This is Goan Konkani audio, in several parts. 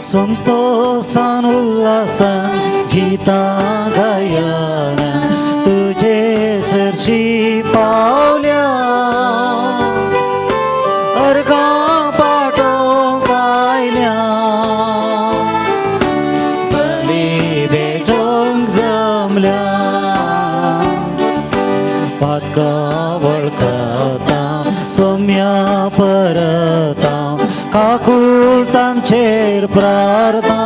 संतोषान उल्हासान गितां गायनान तुजे सरशी पावल्या अर्गां पाटोवंक आयल्या बली भेटोवंक जमल्या पातका वळखता सोम्या परता काकूळ आमचेर प्रार्थना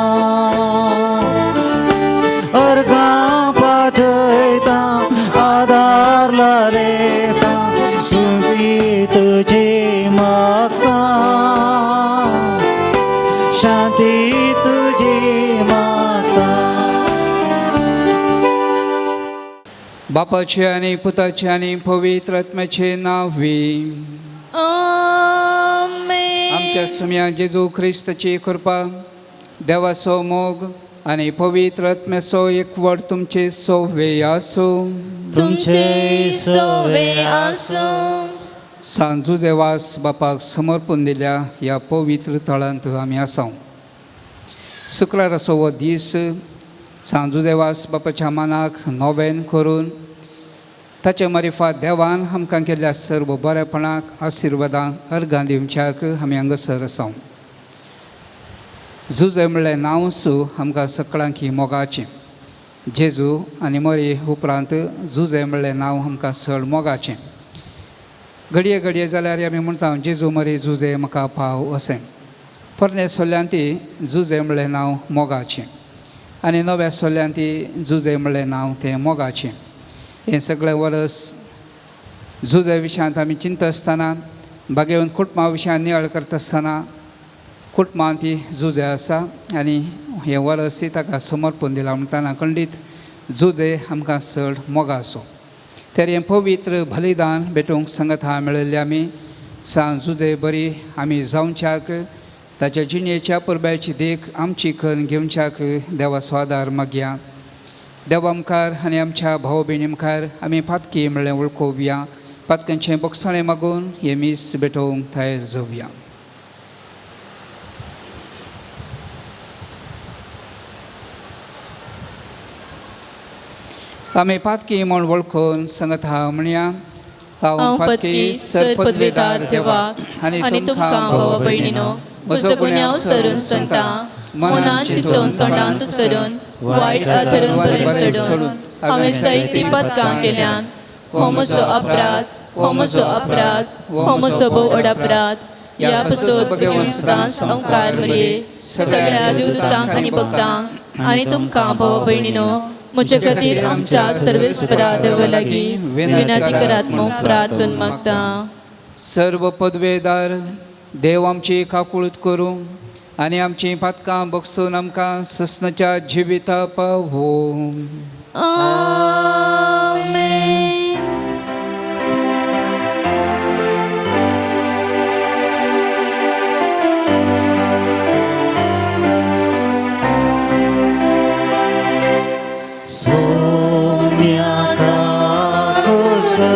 अर्गां पाठयता आदार लायता शांती तुजी मागता शांती तुजी मागता. बापाचे आनी पुताचे आनी पवित्र आत्म्याचे नांवी. आमेन. आमच्या सुम्या जेजू ख्रिस्ताची कृपा, देवाचो मोग आनी पवित्र आत्म्याचो एकवट तुमचे सोवे आसूं. तुमचे सोवे आसूं. सांत जुजेवास बापाक समर्पण दिल्या ह्या पवित्र थळांत आमी आसा. शुक्राराचो हो दीस सांत जुजेवास बापाच्या मानाक नोवेन करून ताचे मारिफात देवान आमकां केल्ल्या सर्व बरेपणाक आशिर्वादांक अर्गां दिवच्याक आमी हांगासर आसा. जुजे म्हणलें नांव सु आमकां सगळ्यांक मोगाचें. जेजू आनी मरे उपरांत जुजे म्हणलें नांव आमकां चड मोगाचें. घडये घडये जाल्यार आमी म्हणटा जेजू मरे जुजे म्हाका पाव अशें. पोरण्या सोल्ल्यान ती जुजे म्हणलें नांव मोगाचें आनी नव्या सोल्ल्यान ती जुजे म्हणलें नांव तें मोगाचें. हें सगळें वरस जुजे विशयांत आमी चिंतता आसतना बागेवन कुटुंबा विशयान नियाळ करता आसतना कुटुंबान ती जुजे आसा आनी हें वरस ताका समर्पण दिलां म्हणटना खंडीत जुजे आमकां चड मोगाचो. तर हें पवित्र बलिदान भेटोवंक संगता मेळिल्ले आमी सांत जुजे बरी आमी जावच्याक ताच्या जिणेच्या परब्याची देख आमची करून घेवच्याक देवाचो आदार मागया. देवा मुखार आनी आमच्या भाव भयणी मुखार आमी पातकी म्हळ्ळें वळखोवया. पातकांचें बोगसाणें मागून हें मीस भेटोवंक तयार जावया. आमी पातकी म्हूण वळखून संगता म्हणया. हांव पदकी सर पदवेदार देवाक आनी तुमकां भाव भयणीनो म्हजो गुन्यांव सरून सांगता. मनान चिंतून तोंडांत सरून वायट आदरून बरें सोडून हांवें जायतीं पदकां केल्यान. हो म्हजो अपराध, हो म्हजो अपराध, हो म्हजो भोव व्हड अपराध. ह्या पासत भगवंतान संवकार मरये सगळ्या देवदूतांक आनी भक्तांक आनी तुमकां भाव भयणीनो म्हजे खातीर आमच्या सर्वेस्परा देवा लागीं विनंती करात म्हूण प्रार्थना मागता. सर्व पदवेदार देव आमची काकूळत करूं आनी आमचीं पातकां बगसून आमकां सस्नाच्या जिविता पावोवं. आमेन. सोम्या काकूळ कर,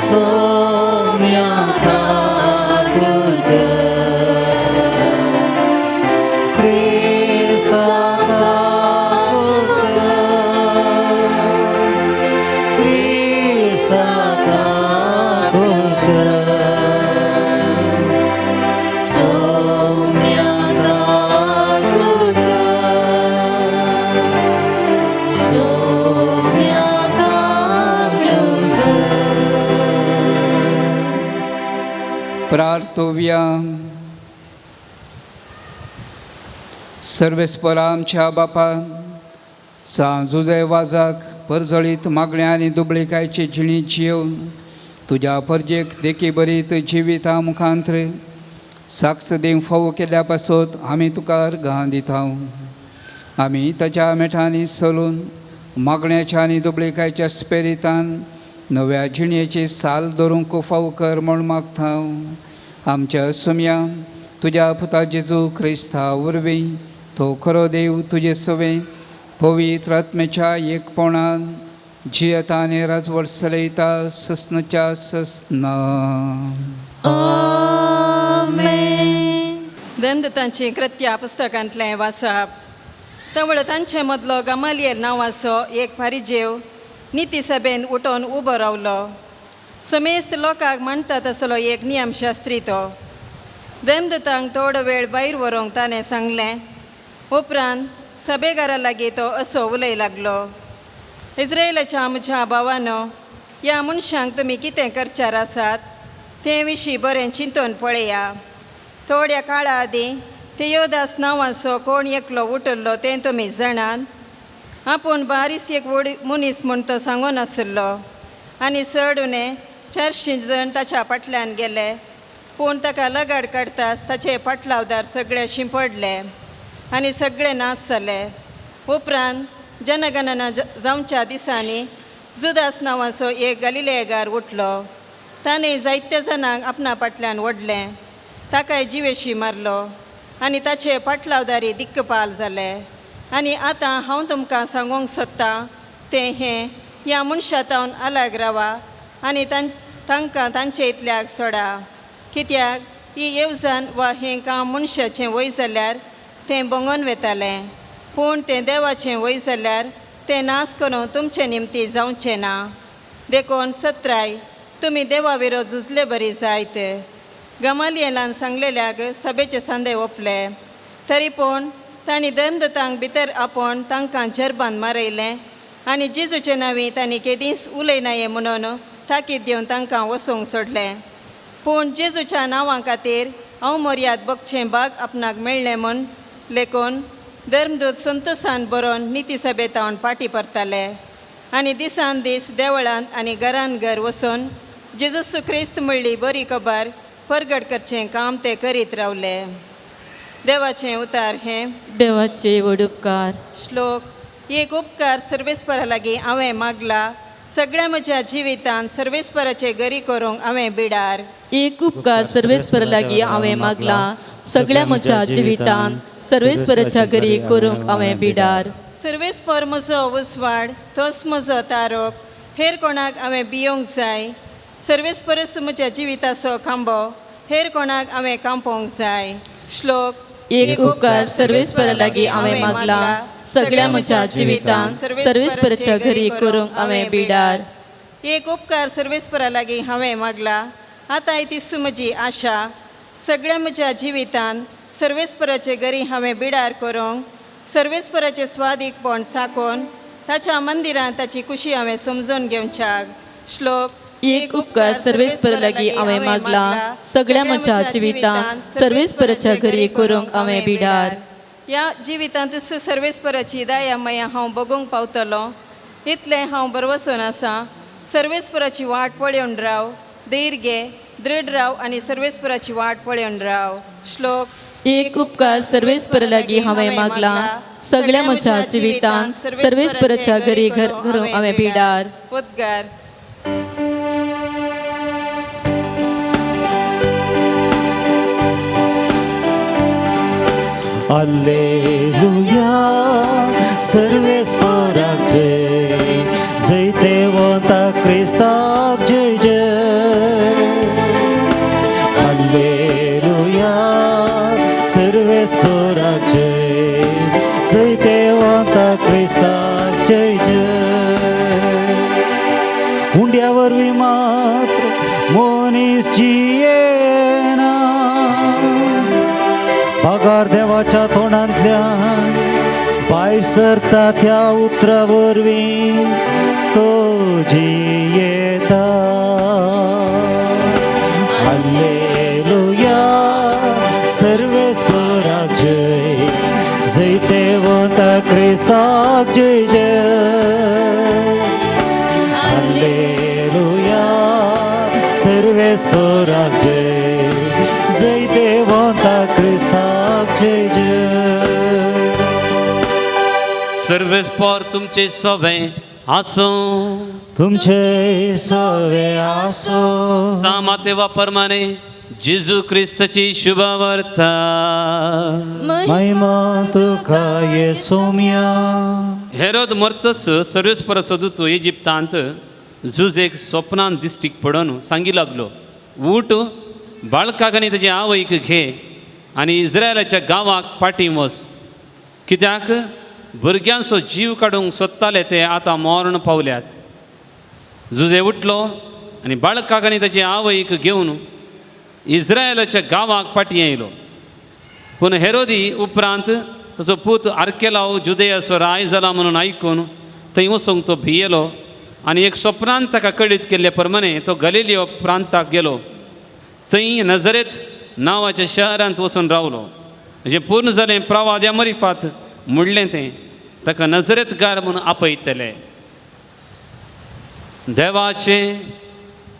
सोम्या काकूळ कर, क्रिस्ता काकूळ कर, क्रिस्ता काकूळ कर, सोम्या काकूळ कर, सोम्या काकूळ कर. प्रार्थोव्या. सर्वेस्परा आमच्या बापा, सांत जुजे वाजाक परजळीत मागण्या आनी दुबळीकायची जिणी जियोवन तुज्या परजेक देखी बरीत जिविता मुखांत्र साक्ष दिवंक फावो केल्या पासत आमी तुका अर्गां दिता. आमी ताच्या मेठांनी चलून मागण्याच्या आनी दुबळीकायच्या स्पेरितान नव्या जिणेची साल धरूंक फावो कर म्हूण मागता. आमच्या सुम्या तुज्या पुता जेजू क्रिस्ता वरवीं तो खरो देव तुजे सवे पवित्र आत्म्याच्या एकपणान जियेता आनी राजवट चलयता सस्नाच्या सस्ना. आमेन. दंदतांची कृत्या पुस्तकांतलें वाचप. तवळ तांचे मदलो गमालियल नांवाचो एक फारिजेव निती सभेन उठोवन उबो रावलो. समेस्त लोकांक म्हणटा तसलो एक नियमशास्त्री तो. देमदतांक थोडो वेळ भायर व्हरूंक ताणें सांगलें. उपरांत सभेगारा लागीं तो असो उलय लागलो, इस्रायलाच्या म्हज्या भावानो, ह्या मनशांक तुमी कितें करचार आसात ते विशीं बरें चिंतून पळया. थोड्या काळा आदीं तेयोदास नांवाचो कोण एकलो उठल्लो तें तुमी जाणात. आपूण बारीस एक व्हड मनीस म्हूण तो सांगून आशिल्लो आनी चड उणें 400 जण ताच्या फाटल्यान गेले. पूण ताका लगाड काडटाच ताचे फाटलावदार सगळे शिंपडले आनी सगळे नाश जाले. उपरांत जनगणना जावच्या दिसांनी जुदास नांवाचो एक गलिलेगार उठलो. ताणें जायत्या जाणांक आपणा फाटल्यान ओडलें, ताकाय जिवेशी मारलो आनी ताचे फाटलावदारी दिक्कपाल जाले. आनी आतां हांव तुमकां सांगूंक सोदतां तें हें, ह्या मनशा तावन अलग रावा आनी तांकां तांचे इतल्याक सोडा. कित्याक ही येवजण वा हें काम मनशाचें वय जाल्यार तें भोंगोन वेतालें, पूण तें देवाचें वय जाल्यार तें नाश करून तुमचे निमती जावचें ना. देखून सत्राय तुमी देवा विरोध झुजले बरी जायत. गमालियलान सांगलेल्याक सभेचे सांदे ओपले, तरी पूण तांणी दंदतांक भितर आपोवन तांकां झरबान मारयलें आनी जेजूचे नांवी तांणी केदींच उलयनाये म्हणून ताकीद दिवन तांकां वचूंक सोडलें. पूण जेजूच्या नांवा खातीर हांव मर्याद बगचें भाग आपणाक मेळ्ळें म्हूण लेखून धर्मदूत संतोसान बरोवन निती सभेतावन फाटीं परताले आनी दिसान दीस देवळांत आनी घरान घर वचून जेजू क्रिस्त म्हणली बरी खबर परगट करचें काम ते करीत रावले. देवाचें उतार हें देवाचे व्हड उपकार. श्लोक. एक उपकार सर्वेस्परा लागीं हांवें मागला, सगळ्या म्हज्या जिवितान सर्वेस्पराचे गरी करूंक हांवें बिडार. एक उपकार सर्वेस्परा लागीं हांवें मागला, सगळ्या म्हज्या जिवितान सर्वेस्पराच्या घरी करूंक हांवें बिडार. सर्वेस्पर म्हजो उजवाड, तोच म्हजो तारोक, हेर कोणाक हांवें भियोंक जाय. सर्वेस्परच म्हज्या जिविताचो खांबो, हेर कोणाक हांवें कांपोवंक जाय. श्लोक. एक उपकार सर्वेस्परा लागीं हांवें मागला, सगळ्या म्हज्या जिवितान सर्वेस्पराच्या घरी करूंक हांवें बिडार. एक उपकार सर्वेस्परा लागीं हांवें मागला, आतां तीच म्हजी आशा. सगळ्या म्हज्या जिवितान सर्वेस्पराचे घरी हांवें बिडार करूंक, सर्वेस्पराचें स्वादीकपण साकोवन ताच्या मंदिरांत ताची खुशी हांवें समजून घेवच्याक. श्लोक. एक उपकार सर्वेस्परा लागीं हांवें मागला, सगळ्या म्हज्या जिवितान सर्वेस्पराच्या घरी करूंक हांवें बिडार. ह्या जिवितांत सर्वेस्पराची दया माया हांव बगूंक पावतलो इतलें हांव बरवसून आसा. सर्वेस्पराची वाट पळोवन राव, धीर घे, दृढ राव आनी सर्वेस्पराची वाट पळोवन राव. श्लोक. एक उपकार सर्वेस्परा लागीं हांवें मागला, सगळ्या म्हज्या जिवितान सर्वेस्पराच्या घरी करूंक हांवें बिडार. उद्गार. Alleluia, सर्वेस्पराक जय, जैतेवंता क्रिस्ताक जय जय. Alleluia, सर्वेस्पराक जय, जैतेवंता क्रिस्ताक जय जय. उंड्या वरवीं मात्र मनीस जियेना, पगार देवाच्या तोंडांतल्यान भायर सरता त्या उतरा वरवीं तो जियेता. Alleluia, सर्वेस्पराक जय, जैतेवंता क्रिस्ताक जय जय. Alleluia, सर्वेस्पराक जय, जैतेवंता क्रिस्ताक जय जय. सर्वेस्पर तुमचे सवे आसूं, तुमचे सवे आसूं. सामाते वापरमाने जेजू क्रिस्ताची शुभवार्ता. महिमा तुका येसोम्या. हेरोद मरतस सर्वेस्पर सोदूत इजिप्तांत जुजेक स्वप्नान दिश्टीक पडून सांगी लागलो, उठ, बाळकाक आनी ताजे आवयक घे आनी इस्रायलाच्या गांवाक फाटीं वच, कित्याक भुरग्यांचो जीव काडूंक सोदताले ते आतां मर्ण पावल्यात. जुजे उठलो आनी बाळकाक आनी ताची आवयक घेवन इस्रायलाच्या गांवाक फाटीं आयलो. पूण हेरोदी उपरांत ताचो पूत आर्केलाव जुदेयाचो राय जाला म्हणून आयकून थंय वचूंक तो भियेलो आनी एक स्वप्नान ताका कळीत केल्ले प्रमाणे तो गलिलियो प्रांताक गेलो. थंय नजरेत नांवाच्या शहरांत वचून रावलो. जें पूर्ण जालें प्रवाद्या मरिफात म्हणलें तें ताका नजरेतगार म्हणून आपयतले. देवाचें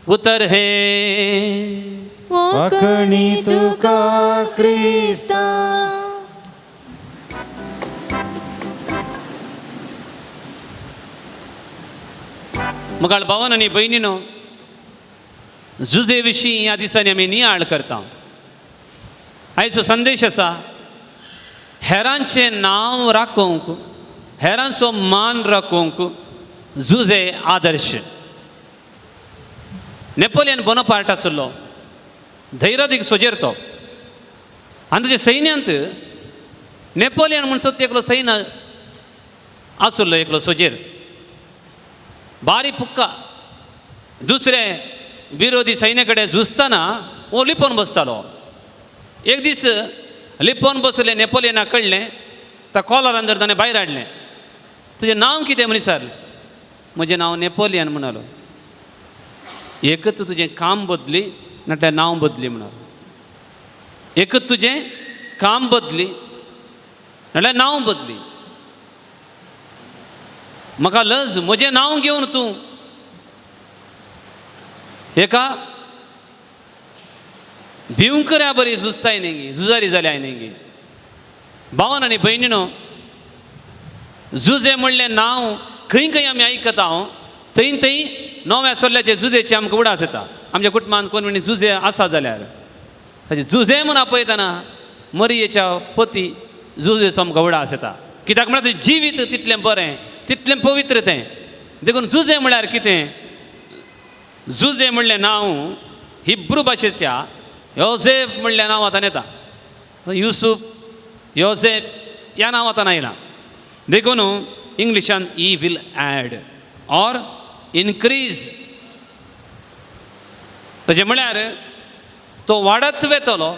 उतर हें. वाखणी तुका क्रिस्ता. मुखार भावन आनी भयणीनो, जुजे विशीं ह्या दिसांनी आमी नियाळ करता. आयचो संदेश आसा, हेरांचें नांव राखूंक, हेरांचो मान राखूंक जुजे आदर्श. नेपोलियन बोनापार्ट आशिल्लो धैर्यादीक सोजेर तो, आनी ताच्या सैन्यांत नेपोलियन म्हणसो एकलो सैन्य आशिल्लो, एकलो सोजेर बारी पुक्का. दुसरे विरोधी सैन्या कडेन झुजतना वो लिपोवन बसतालो. एक दीस लिपोवन बसले नेपोलियना कळ्ळें, त्या कॉलरान जर ताणें भायर हाडलें, तुजें नांव कितें म्हण विचारलें. म्हजें नांव नेपोलियन म्हणालो. एकच तुजें काम बदली नाटल्यार नांव बदली म्हणालो. एकच तुजें काम बदली नाटल्यार नांव बदली. म्हाका लज, म्हजें नांव घेवन तूं एका भिवंकऱ्या बरी झुजताय न्ही, झुजारी जाल्या न्ही. भावन आनी भयणीनो, जुजे म्हणलें नांव खंय खंय आमी आयकता हांव, थंय थंय नव्या सोल्ल्याचे जुजेचे आमकां उडास येता. आमच्या कुटुंबांत कोण म्हणी जुजे आसा जाल्यार ताचे जुजे म्हूण आपयतना मरियेच्या पती जुजेचो आमकां उडास येता. कित्याक म्हळ्यार तें जिवीत तितलें बरें, तितलें पवित्र तें. देखून जुजे म्हळ्यार कितें? जुजे म्हणलें नांव हिब्रू भाशेच्या योझेफ म्हणल्या नांवांत येता. युसूफ, योझेफ ह्या नांवांत आयला. देखून इंग्लिशान he will add or increase, तशें म्हळ्यार तो वाडत वेतलो,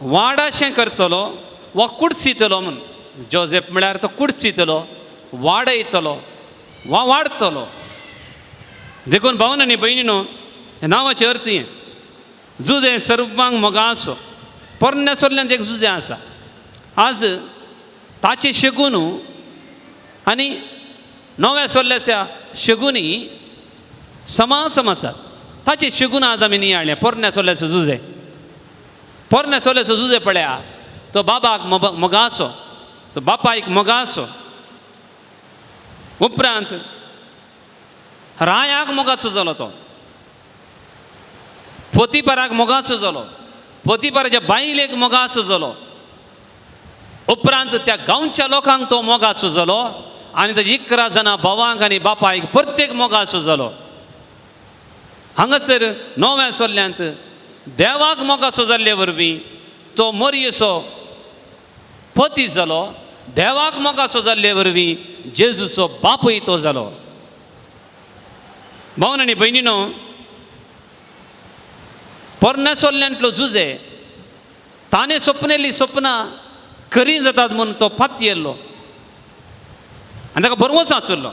वाडाशें करतलो वा कुडसितलो म्हूण. जोझेफ म्हळ्यार तो कुडसितलो, वाडयतलो वा वाडतलो. देखून भावन आनी भयणीनो, ह्या नांवाचें अर्थ हें. जुजे सर्वांक मोगाचो. पोरण्या सोल्ल्यांत एक जुजे आसा, आज ताचें शेगून आनी नव्या सोल्ल्याच्या शेगुनी समा आसात. ताचें शेगून आज आमी नियाळ्ळें पोरण्या सोल्ल्याचो जुजे. पोरण्या सोल्ल्याचो जुजे पळया, तो बाबाक मोगाचो, तो बापायक मोगाचो. उपरांत रायाक मोगाचो जालो तो, पोतीपाराक मोगाचो जालो, पोतीपाराच्या बायलेक मोगाचो जालो. उपरांत त्या गांवच्या लोकांक तो मोगाचो जालो आनी ताच्या 11 जाणां भावांक आनी बापायक प्रत्येक मोगाचो जालो. हांगासर नव्या सोल्ल्यांत देवाक मोगाचो जाल्ले वरवीं तो मरियेचो पती जालो. देवाक मोगाचो जाल्ले वरवीं जेजूचो बापूय तो जालो. भावन आनी भयणीनो, पोरण्या सोल्ल्यांतलो जुजे ताणें सपनेल्ली सपनां खरीं जातात म्हूण तो फातयेल्लो आनी ताका बरवचो आशिल्लो.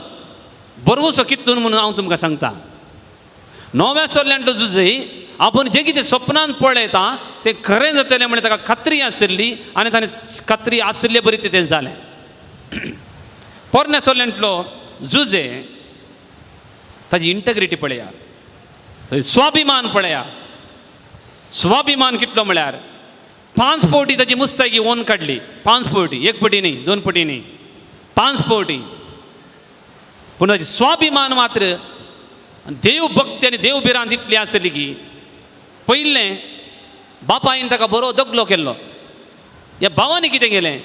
बरवचो कितून म्हणून हांव तुमकां सांगता. नव्या सोल्ल्यांतलो जुजे आपूण जें कितें सपनान पळयता तें खरें जातलें म्हण ताका खात्री आशिल्ली आनी ताणें खात्री आशिल्ले बरी तें जालें. पोरण्या सोल्ल्यांतलो जुजे ताजी इंटग्रिटी पळया, ताजी स्वाभिमान पळया. स्वाभिमान कितलो म्हळ्यार 5 फावटी ताजी मुस्तायकी ओन काडली. 5 फावटी, 1 फावटी न्ही, 2 फावटी न्ही, 5 फावटी. पूण ताजी स्वाभिमान मात्र देव भक्ती आनी देव भिरांत इतली आसली की पयलें बापायन ताका बरो दगलो केल्लो. ह्या भावांनी कितें केलें,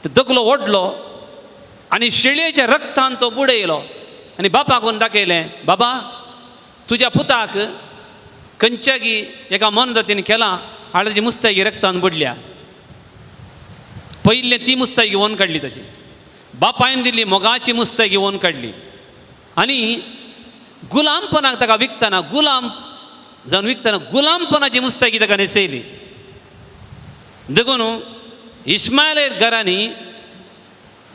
तो दगलो ओडलो आनी शेळयेच्या रक्तान तो बुडयलो आनी बापाक व्हरून दाखयलें, बाबा तुज्या पुताक खंयच्या की एका मनजातीन केलां, हाडाची मुस्तायकी रक्तान बुडल्या. पयलें ती मुस्तायकी ओन काडली ताची, बापायन दिल्ली मोगाची मुस्तायकी ओन काडली आनी गुलामपणाक ताका विकतना, गुलाम जावन विकतना गुलामपणाची मुस्तायकी ताका न्हेसयली. देखून इस्मायल घरांनी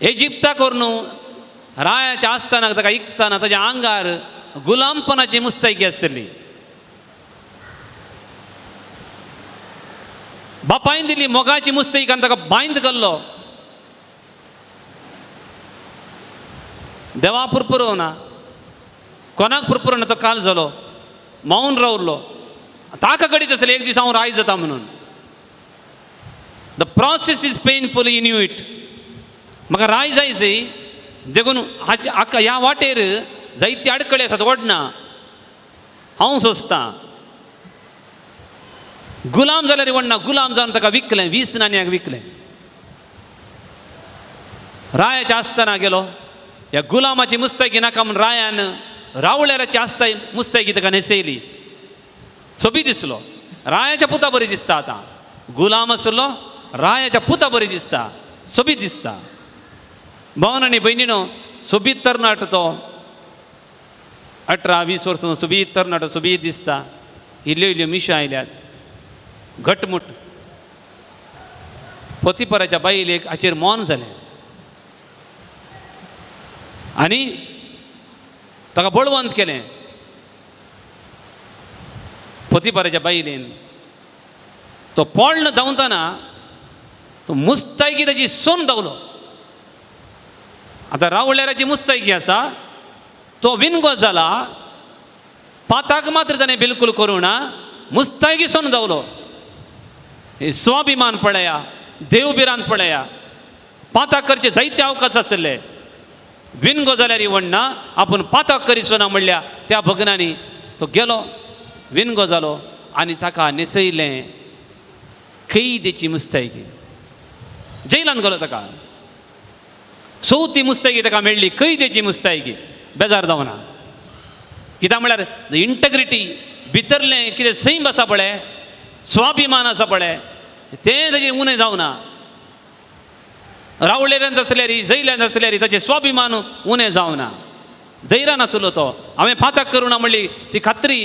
इजिप्ता करून रायाच्या आसतना ताका इकतना ताच्या आंगार गुलामपणाची मुस्तायकी आसली. बापायन दिली मोगाची मुस्तायकी आनी ताका बांयंत घाल्लो. देवा पुरपुरोना कोणाक पुरपुरोना तो काल जालो, मावन रावलो. ताका कडीत आसलें एक दीस हांव राय जाता म्हणून. The process is painful in you it. म्हाका राय जाय जाय देखून हाचे हाका ह्या वाटेर जायती आडखळी आसात, ओडना हांव सोंसतां. गुलाम जाल्यार वडना, गुलाम जावन ताका विकलें, 20 नाण्याक विकलें. रायाच्या आसतना गेलो, ह्या गुलामाची मुस्तायकी नाका म्हूण रायान रावळेराची आसता मुस्तायकी ताका न्हेसयली. सोबी दिसलो, रायाच्या पुता बरी दिसता. आतां गुलाम आसलो, रायाच्या पुता बरी दिसता, सोबीत दिसता. भावन आनी भयणीनो, सोबीत तरणाटो तो, 18-20 वर्सां सोबीत तरणाटो, सोबीत दिसता. इल्ल्यो इल्ल्यो मिश्यो आयल्यात, घटमुट. पोतीपराच्या बायलेक हाचेर मौन जालें आनी ताका बळवंत केलें. पोतीपराच्या बायलेन तो पळण धांवतना तो मुस्तायकी ताची सोन धांवलो. आतां रावळेराची मुस्तायकी आसा, तो विनगो जाला, पाताक मात्र ताणें बिलकूल करूं ना, मुस्तायकी सोन धांवलो. स्वाभिमान पळया, देव भिरांत पळया. पाताक करचे जायते अवकाश आसले, विनगो जाल्यार वण्णा आपूण पाताक करिसो ना म्हणल्या त्या भगनांनी तो गेलो, विनगो जालो आनी ताका न्हेसयलें कैदेची मुस्तायकी. जेलान गेलो ताका, चवथी मुस्तायकी ताका मेळ्ळी, कैदेची मुस्तायकी. बेजार जावना, कित्याक म्हळ्यार इंटग्रिटी भितरलें कितें सैम आसा पळय, स्वाभिमान आसा पळय, तें ताजें उणें जावना. रावळेरान आसल्यार, जैल्यान आसल्यार ताचें स्वाभिमान उणें जावना. धैर्यान आसलो तो, हांवें फाताक करूं ना म्हणली ती खात्री,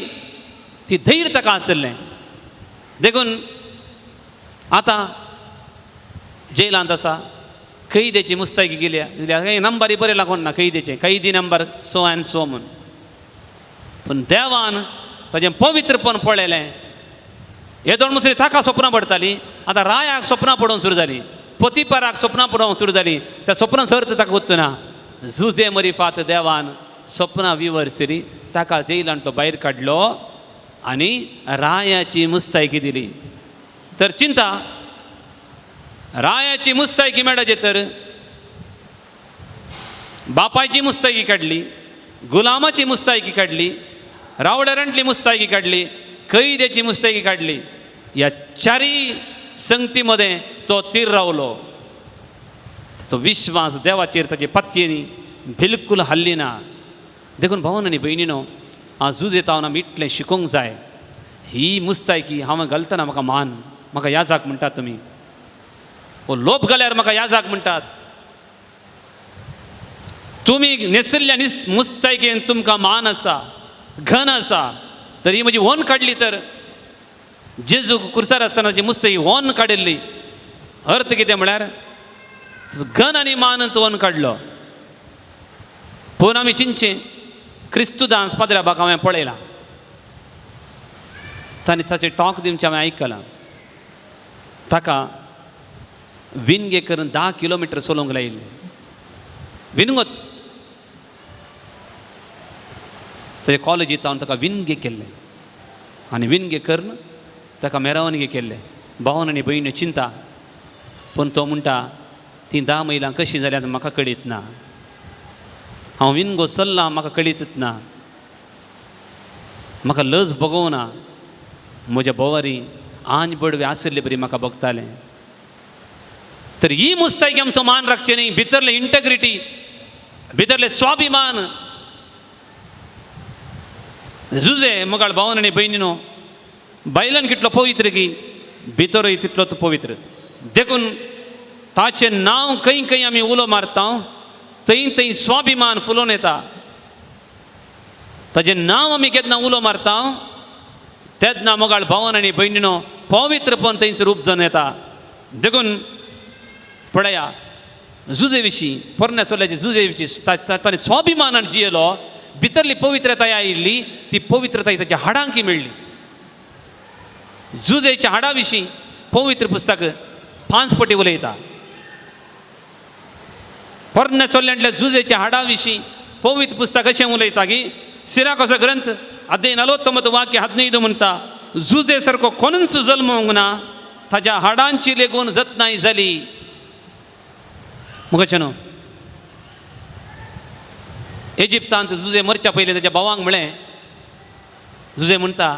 ती धैर्य ताका आसलें. देखून आतां जेलांत आसा, कैदेची मुस्तायकी गेल्या, नंबरी बरें लागून ना कैदेचें, कैदी नंबर सो एन्ड सो म्हूण. पूण देवान ताजें पवित्रपण पळयलें. येदोळ मुसरी ताका सपनां पडटालीं, आतां रायाक सपनां पडोवंक सुरू जालीं, पोतीपराक सपनां पडोवंक सुरू जालीं. त्या सपनां सर्त ताका उत्तना जुजे मरिफात देवान सपनां विवर्सली, ताका जेलान तो भायर काडलो आनी रायाची मुस्तायकी दिली. तर चिंता, रायाची मुस्तायकी मेळाची तर बापायची मुस्तायकी काडली, गुलामाची मुस्तायकी काडली, रावड्यारांतली मुस्तायकी काडली, कैद्याची मुस्तायकी काडली. ह्या चारी संगती मदें तो तीर रावलो. तो विश्वास देवाचेर ताचे पत्येनी बिलकूल हाल्ली ना. देखून भावन आनी भयणीनो, आजूज येता आमी इतलें शिकोवंक जाय. ही मुस्तायकी हांव घालतना म्हाका मान, म्हाका याजाक म्हणटात तुमी, वो लोप घाल्यार म्हाका याजाक म्हणटात. तुमी न्हेसिल्ल्या मुस्तायकेन तुमकां मान आसा, घन आसा. तर ही म्हजी होन काडली तर जेजू कुर्सार आसतना जी मुस्तायकी होन काडिल्ली, अर्थ कितें म्हळ्यार घन आनी मान तो होन काडलो. पूण आमी चिंतचें, क्रिस्तू दांस पाद्र्या बाक हांवें पळयला, ताणें ताचें टॉक दिवचें हांवें आयकलां. ताका विनगे करून 10 किलोमिटर चलोवंक लायिल्लें, विनगोत ताचे कॉलेजींत हांव ताका विनगे केल्लें आनी विनगे करून ताका मेरावनगे केल्लें. भावन आनी भयणी चिंता, पूण तो म्हणटा तीं 10 मैलां कशीं जाल्यार म्हाका कळीत ना, हांव विनगो चल्लां म्हाका कळीतच ना, म्हाका लज भोगोवना, म्हज्या भोवारी आंज बडवे आशिल्ले बरी म्हाका भोगतालें. तर ही मुस्तायकी आमचो मान राखचें न्ही, भितरलें इंटग्रिटी, भितरलें स्वाभिमान. जुजे मोगाळ भावन आनी भयणीनो, बायलान कितलो पवित्र की भितरूय तितलो तो पवित्र. देखून ताचें नांव खंय खंय आमी उलो मारता थंय थंय स्वाभिमान फुलोवन येता. ताजें नांव आमी केन्ना उलो मारता तेन्ना मोगाळ भावन आनी भयणीनो पवित्रपण थंयच रूप जावन येता. देखून पळया जुजे विशीं पोरण्या चल्याचे जुजे विशीं ताणें स्वाभिमानान जियेलो. भितरली पवित्रताय आयिल्ली ती पवित्रताय ताच्या हाडांकी मेळ्ळी. जुजेच्या हाडा विशीं पवित्र पुस्तक 5 पटी उलयता. पोरण्या चोल्ल्यांतल्या जुजेच्या हाडा विशीं पवित्र पुस्तक अशें उलयता की सिराकोचो ग्रंथ अध्याय 49 वाक्य 15 म्हणटा, जुजे सारको कोणूच जल्मूंक ना, ताज्या हाडांची लेगून जतनाय जाली. मुखाचें न्हू इजिप्तांत जुजे मरच्या पयलीं ताच्या भावांक म्हळें, जुजे म्हणटा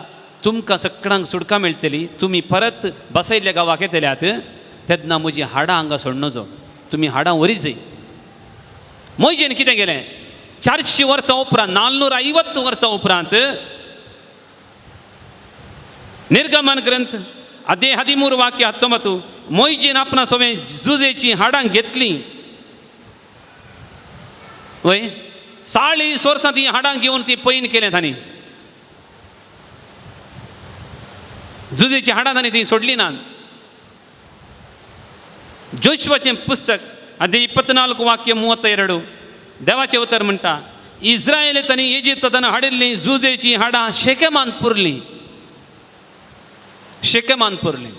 तुमकां सगळ्यांक सुटका मेळटली, तुमी परत बसयल्ल्या गांवाक येतल्यात तेन्ना म्हजी हाडां हांगा सोडनजो, तुमी हाडां वरी जाय. मोयजेन कितें केलें, 400 वर्सां उपरांत 450 वर्सां उपरांत निर्गमन ग्रंथ अध्याय 13 वाक्य 19 मोयजेन आपणा सगळें जुजेचीं हाडां घेतलीं. वय 40 वर्सां ती हाडां घेवन ती पैन केलें तांणी. जुजेचीं हाडां तांणी ती सोडली ना. जोशुवाचें पुस्तक अध्याय 24 वाक्य 32 देवाचें उतर म्हणटा, इस्रायेल तांणी इजिप्तांत हाडिल्लीं जुजेचीं हाडां शेकेमान पुरलीं. शेकेमान पुरलीं.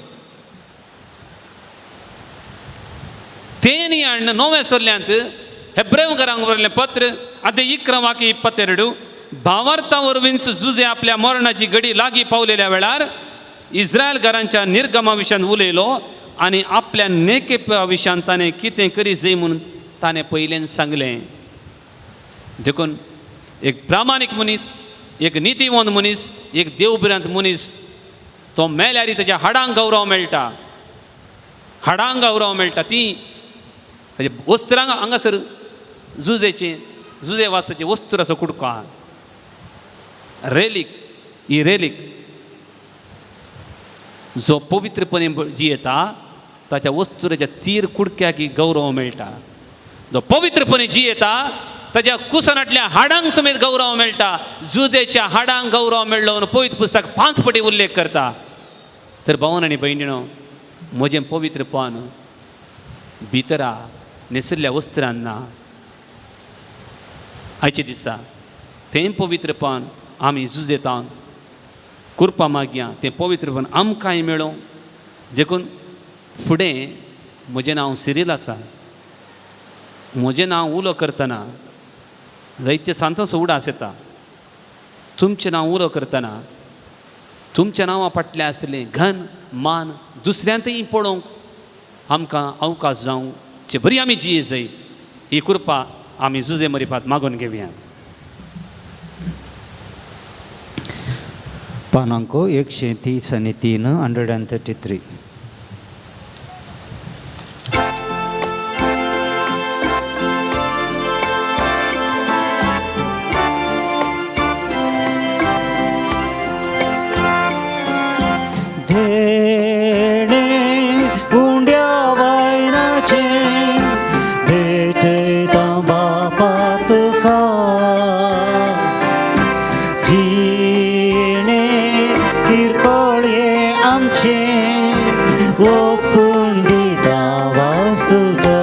तेनी हाडून नव्या सोल्ल्यांत हेब्रेवकारांक बरयल्लें पत्र अध्याय 11 वाक्य 22 भावार्था वरवींच जुजे आपल्या मरणाची घडी लागीं पावलेल्या वेळार इस्रायल घरांच्या निर्गमा विशयान उलयलो आनी आपल्या नेकेपा विशयान ताणें कितें करी जाय म्हणून ताणें पयल्यान सांगलें. देखून एक प्रामाणीक मनीस, एक नितीवंत मनीस, एक देवभिरांत मनीस तो मेल्यार ताच्या हाडांक गौरव मेळटा. हाडांक गौरव मेळटा. ती ताजे वस्त्रांक हांगासर जुजेचें जुजे वाचाचें वस्त्राचो कुडको आहा, रेलीक. ही रेलीक जो पवित्रपणे जियेता ताच्या वस्तुराच्या तीर कुडक्याक गौरव मेळटा. जो पवित्रपणे जियेता ताच्या कुसनांतल्या हाडांक समेत गौरव मेळटा. जुदेच्या हाडांक गौरव मेळ्ळो म्हणून पवित्र पुस्तक 5 पटी उल्लेख करता. तर भावन आनी भयणीनो, म्हजें पवित्रपण भितरा न्हेसिल्ल्या वस्त्रान ना. आयचे दिसा तें पवित्रपण आमी जुजेता कृपा मागया, तें पवित्रपण आमकांय मेळों. देखून फुडें म्हजें नांव सिरील आसा, म्हजें नांव उलो करतना जायते सांताचो उडास येता. तुमचें नांव उलो करतना तुमच्या नांवा फाटलें आसलें घन मान दुसऱ्यांतय पळोवंक आमकां अवकाश जावं जे बरी आमी जिये जाय. ही कृपा आमी जुजे मरिफात मागून घेवया. पानांको 133, 133. धेणे उंड्या वायनाचे भेटयता बापा तुका, जिणे किरकोळये आमचे ओपून दिता वास तुका,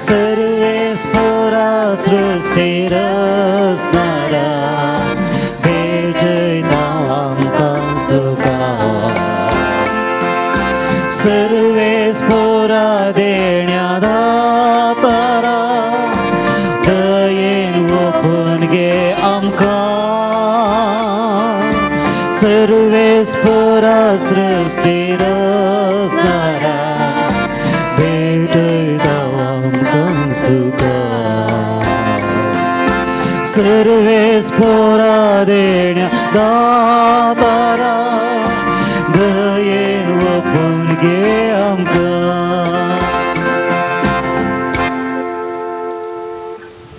सर्वेस्परा सृश्टी रचणारा भेटयता आमकां तुका, सर्वेस्परा देण्या दातारा दयेन ओपून घे आमकां, सर्वेस्परा सृश्टी रचणारा भेटयता आमकां तुका, सर्वेस्परा देण्या दातारा दयेन ओपून घे आमकां.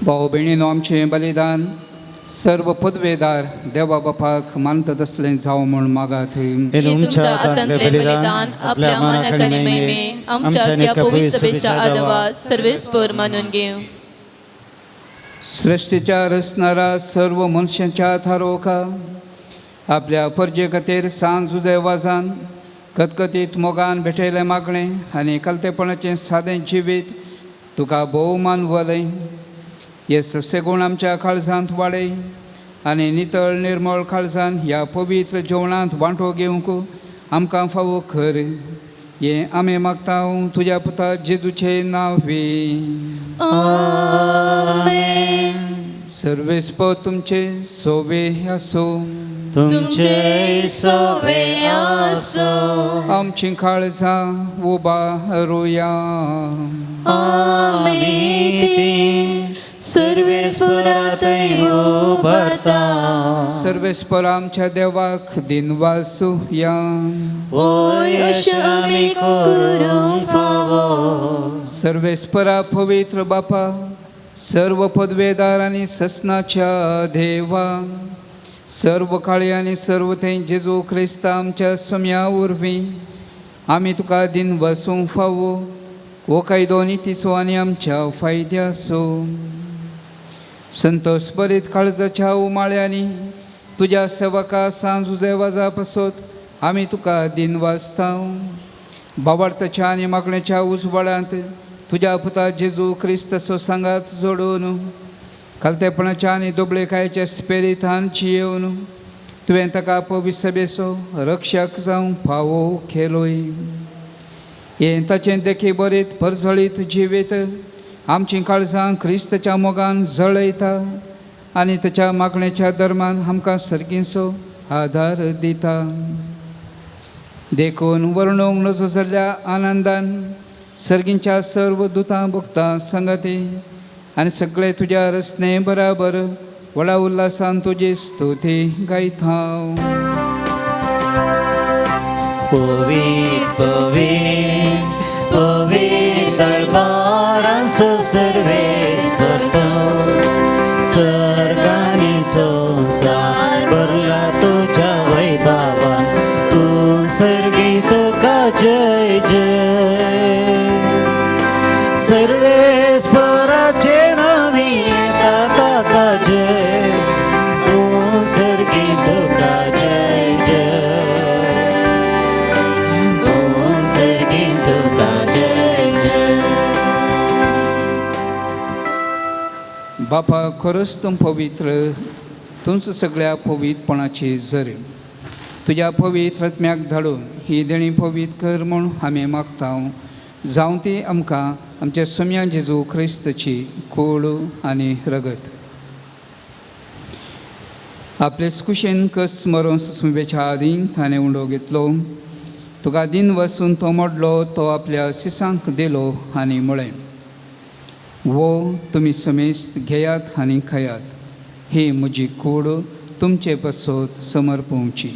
भाव भयणीनो, आमचें बलिदान सर्व पदवेदार देवा बापाक मानतात असलें जावं म्हूण मागात. हे तुमच्या हातांतले बलिदान आपल्या मानाक आनी महिमे आमच्या ह्या पवित्र सभेच्या आदावात सर्वेस्पर मानून घेवं. सृष्टीच्या रचणारा सर्व मनशांच्या थारोखा आपल्या परजे खातीर सांज उजय वाजान कतकतीत मोगान भेटयलें मागणें आनी कलतेपणाचें सादें जिवीत तुका भोव मानवलें. हे ससे गूण आमच्या काळजांत वाडय आनी नितळ निर्मळ काळजान ह्या पवित्र जेवणांत वांटो घेवंक आमकां फावो कर. हें आमी मागता तुज्या पुता जेजूचें नांव. आमेन. सर्वेस्पर तुमचे सोवे आसूं. तुमचे सोवे आसूं. आमची काळजां उबारुया. आमी ती सर्वेस्परातय उबारता. सर्वेस्पर आमच्या देवाक दिनवासुया. होय अशें आमी करूंक फावो. सर्वेस्परा पवित्र बापा, सर्व पदवेदार आनी ससनाच्या देवा, सर्व काळी आनी सर्व थंय जेजू क्रिस्ता आमच्या सम्या वरवीं आमी तुका दिन वसूंक फावो. हो कायदो नितीचो आनी आमच्या फायद्याचो. संतोष बरीत काळजाच्या उमाळ्यांनी तुज्या सेवका सांज उजय पासत आमी तुका दिन वाचता. बाबार्थाच्या आनी मागण्याच्या उजवाडांत तुज्या पुता जेजू क्रिस्ताचो सांगात जोडून खालतेपणाच्या आनी दुबळेकायच्या स्पेरितान जियेवन तुवें ताका पवित्र सभेचो रक्षक जावंक फावो केलोय. हें ताचें देखी बरीत परजळीत जिवीत आमचीं काळजां क्रिस्ताच्या मोगान जळयता आनी ताच्या मागणेच्या दरम्यान आमकां सर्गींचो आदार दिता. देखून वर्णूंक नजो जाल्ल्या आनंदान सर्गींच्या सर्व दुतां भोगतां संगती आनी सगळे तुज्या रचने बराबर व्हडा उल्हासान तुजी स्तुती गायता. पवित्र पवित्र पवित्र बारांचो सर्वेस्पर तो, सर्गांनी संवसार भरला तुज्या वैभवान. तूं सर्गी तुका जय जय. सर्वेस्पराचे नामी येता ताका जय. तूं सर्गी तुका जय जय. तूं सर्गी तुका जय जय. बापा खरोच तूं पवित्र, तुमच सगळ्या पवित्रपणाची जरी तुज्या पवित्र आत्म्याक धाडून ही देणी पवित्र कर म्हूण आमी मागता. जावं ती आमकां आमच्या सोम्या जेजू क्रिस्तची कूड आनी रगत. आपले कुशेन कस मरोन सुसुंबेच्या आदीं ताणें उंडो घेतलो, तुका दिन वसून तो मोडलो, तो आपल्या सिसांक दिलो आनी म्हळें, वो तुमी समेस्त घेयात आनी खायात, ही म्हजी कूड तुमचे पासत समर्पोवची.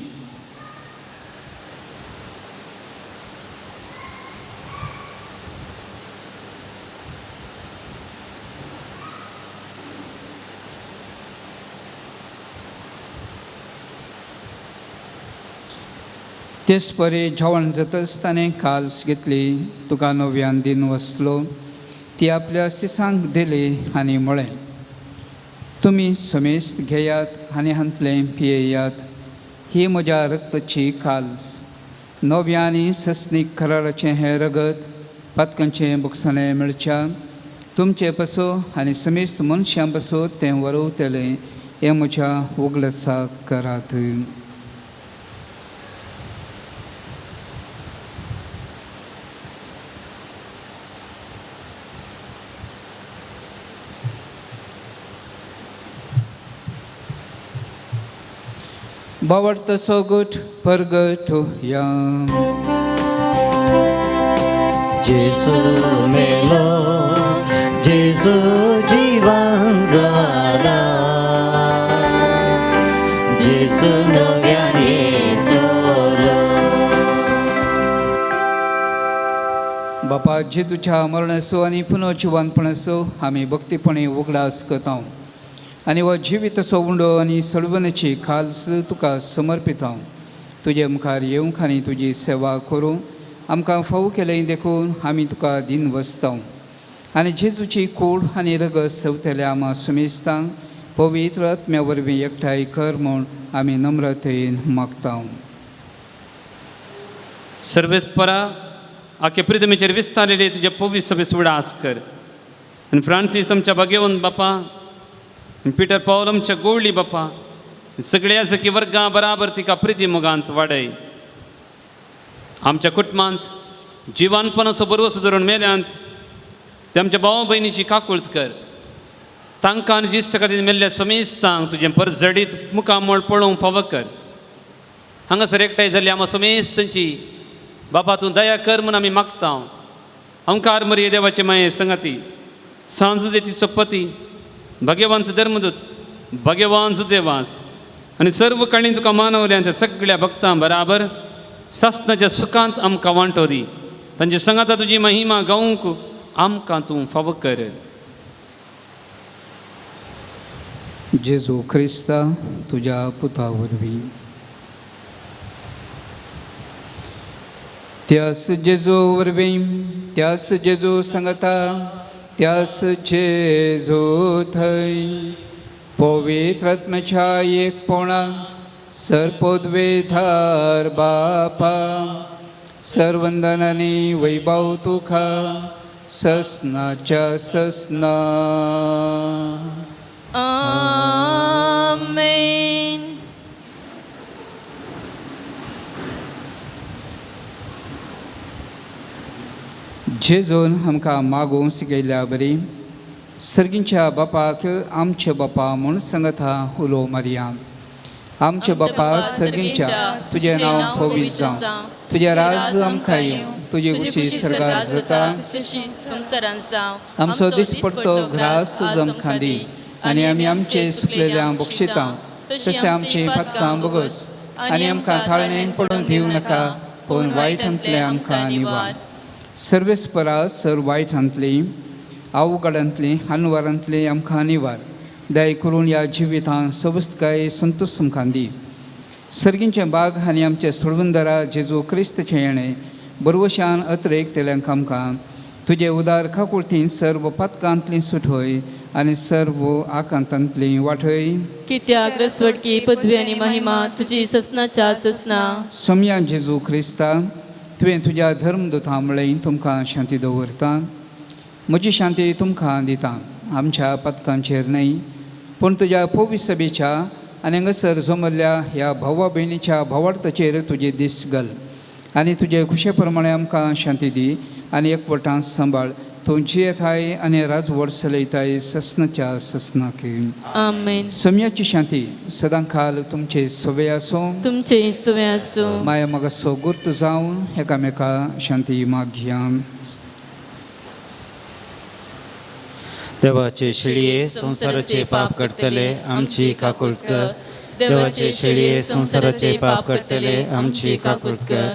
तेच परी जेवण जातच ताणें काल्स घेतली, तुका नव्यान दिन वसलो, ती आपल्या सिसांक दिली आनी म्हळें, तुमी समेस्त घेयात आनी हांतलें पियेयात, ही म्हज्या रक्ताची काल्स, नव्या आनी सस्नीक कराराचें हें रगत पातकांचें बुकसाणें मेळच्या तुमचे पासो आनी समेस्त मनशां पासो तें वरवतलें. हें म्हज्या उगडसाक करात. बावडतो सोगूट परगटुया. जेजू मेलो, जेजू जिवन जाला, जेजू नव्यान येतलो. बापा जेजूच्या मरणाचो आनी पुनर्जिवनपणाचो आमी भक्तीपणी उगडास करता. आनी हो जिविताचो उंडो आनी सळवणेची खालस तुका समर्पिता. तुजे मुखार येवंक आनी तुजी सेवा करूंक आमकां फावो केलें देखून आमी तुका दिन वसता. आनी जेजूची कूड आनी रगत सवतल्या आमा सुमेस्तांक पवित्र आत्म्या वरवीं एकठांय कर म्हूण आमी नम्रतेन मागता. सर्वेस्परा आखे प्रितमेचेर विस्तारलेले तुजे पवित्र सभे उडास कर आनी फ्रांसीस आमच्या भाग्यवंत बापा आनी पिटर पावल आमच्या गोवळी बापा सगळ्या सखी वर्गां बराबर तिका प्रिती मोगांत वाडय. आमच्या कुटुंबांत जिवानपणाचो बरोवसो धरून मेल्यांत ते आमच्या भाव भयणीची काकूळत कर. तांकां आनी जिश्ट खातीर मेल्ल्या समेस्तांक तुजें परजडीत मुखामळ पळोवंक फावो कर. हांगासर एकठांय जाल्ली आमकां समेस्तांची बापा तूं दया कर म्हूण आमी मागता. अंकार मरिये देवाचे माये संगाती सांजुदेची सोपती भगवंत धर्मदूत भगवान सुदेवास आनी सर्व काणी तुका मानवल्या त्या सगळ्या भक्तां बराबर सासनाच्या सुखांत आमकां वांटो दी. तांचे संगाता तुजी महिमा गावंक आमकां तूं फावो कर. जेजू क्रिस्ता तुज्या पुता वरवीं. त्यास जेजू वरवीं, त्यास जेजू सांगता, त्यास जेजू थंय पवित्र आत्म्याच्या एकपणा सर्पोद्वेधार बापा सर्वंदनानी वैभव तुका ससनाच्या ससना. आमेन. जेजून आमकां मागूंक शिकयल्या बरी सर्गींच्या बापाक आमचे बापा म्हूण सांगता उलो मारया. आमचे बापा सर्गींच्या, तुजें नांव पवित्र जावं, तुजें राज आमकां येवं, तुजी खुशी सर्गार जाता तशी संवसारांत जावं. आमचो दिसपडतो ग्रास आमकां दी आनी आमी आमचे सुकलेल्या बक्षिता तशें आमची पातकां बोगस आनी आमकां थाळणेन पडून दिवं नाका पूण वायटांतलें आमकां निवार. सर्वेस्परा सर वायटांतली अवघडांतली अनवरांतली आमकां निवार. दया करून ह्या जिवितांत सवस्तकाय संतोश आमकां दी. सर्गींचे बाग आनी आमचे सोडवंदरा जेजू क्रिस्तचें येणें बरवशान अत्रेक तेल्यांक आमकां तुजे उदार काकुळतीन सर्व पातकांतली सुटय आनी सर्व आकांतांतली वाटय. कित्याक रसवडकी पदवी आनी महिमा तुजी ससनाच्या ससना. सोमया जेजू क्रिस्ता, तुवें तुज्या धर्मदुतां म्हळें तुमकां शांती दवरता, म्हजी शांती तुमकां दिता. आमच्या पदकांचेर न्हय पूण तुज्या पवित्र सभेच्या आनी हांगासर जमल्ल्या ह्या भावा भयणीच्या भावार्थाचेर तुजी दीस घाल आनी तुजे खुशे प्रमाणे आमकां शांती दी आनी एकवटान सांबाळ. तूं जियेताय आनी राजवट चलयताय ससनाच्या ससनाक. आमेन. सम्याची शांती सदांकाल तुमचे सवे आसूं. तुमचे सुवे आसूं. माया मागासो गुर्त जावन एकामेका शांती मागया. देवाचे शेळये संवसाराचे पाप करतले आमची काकुळट कर. देवाचे शेळये संवसाराचे पाप करतले आमची काकुळट कर.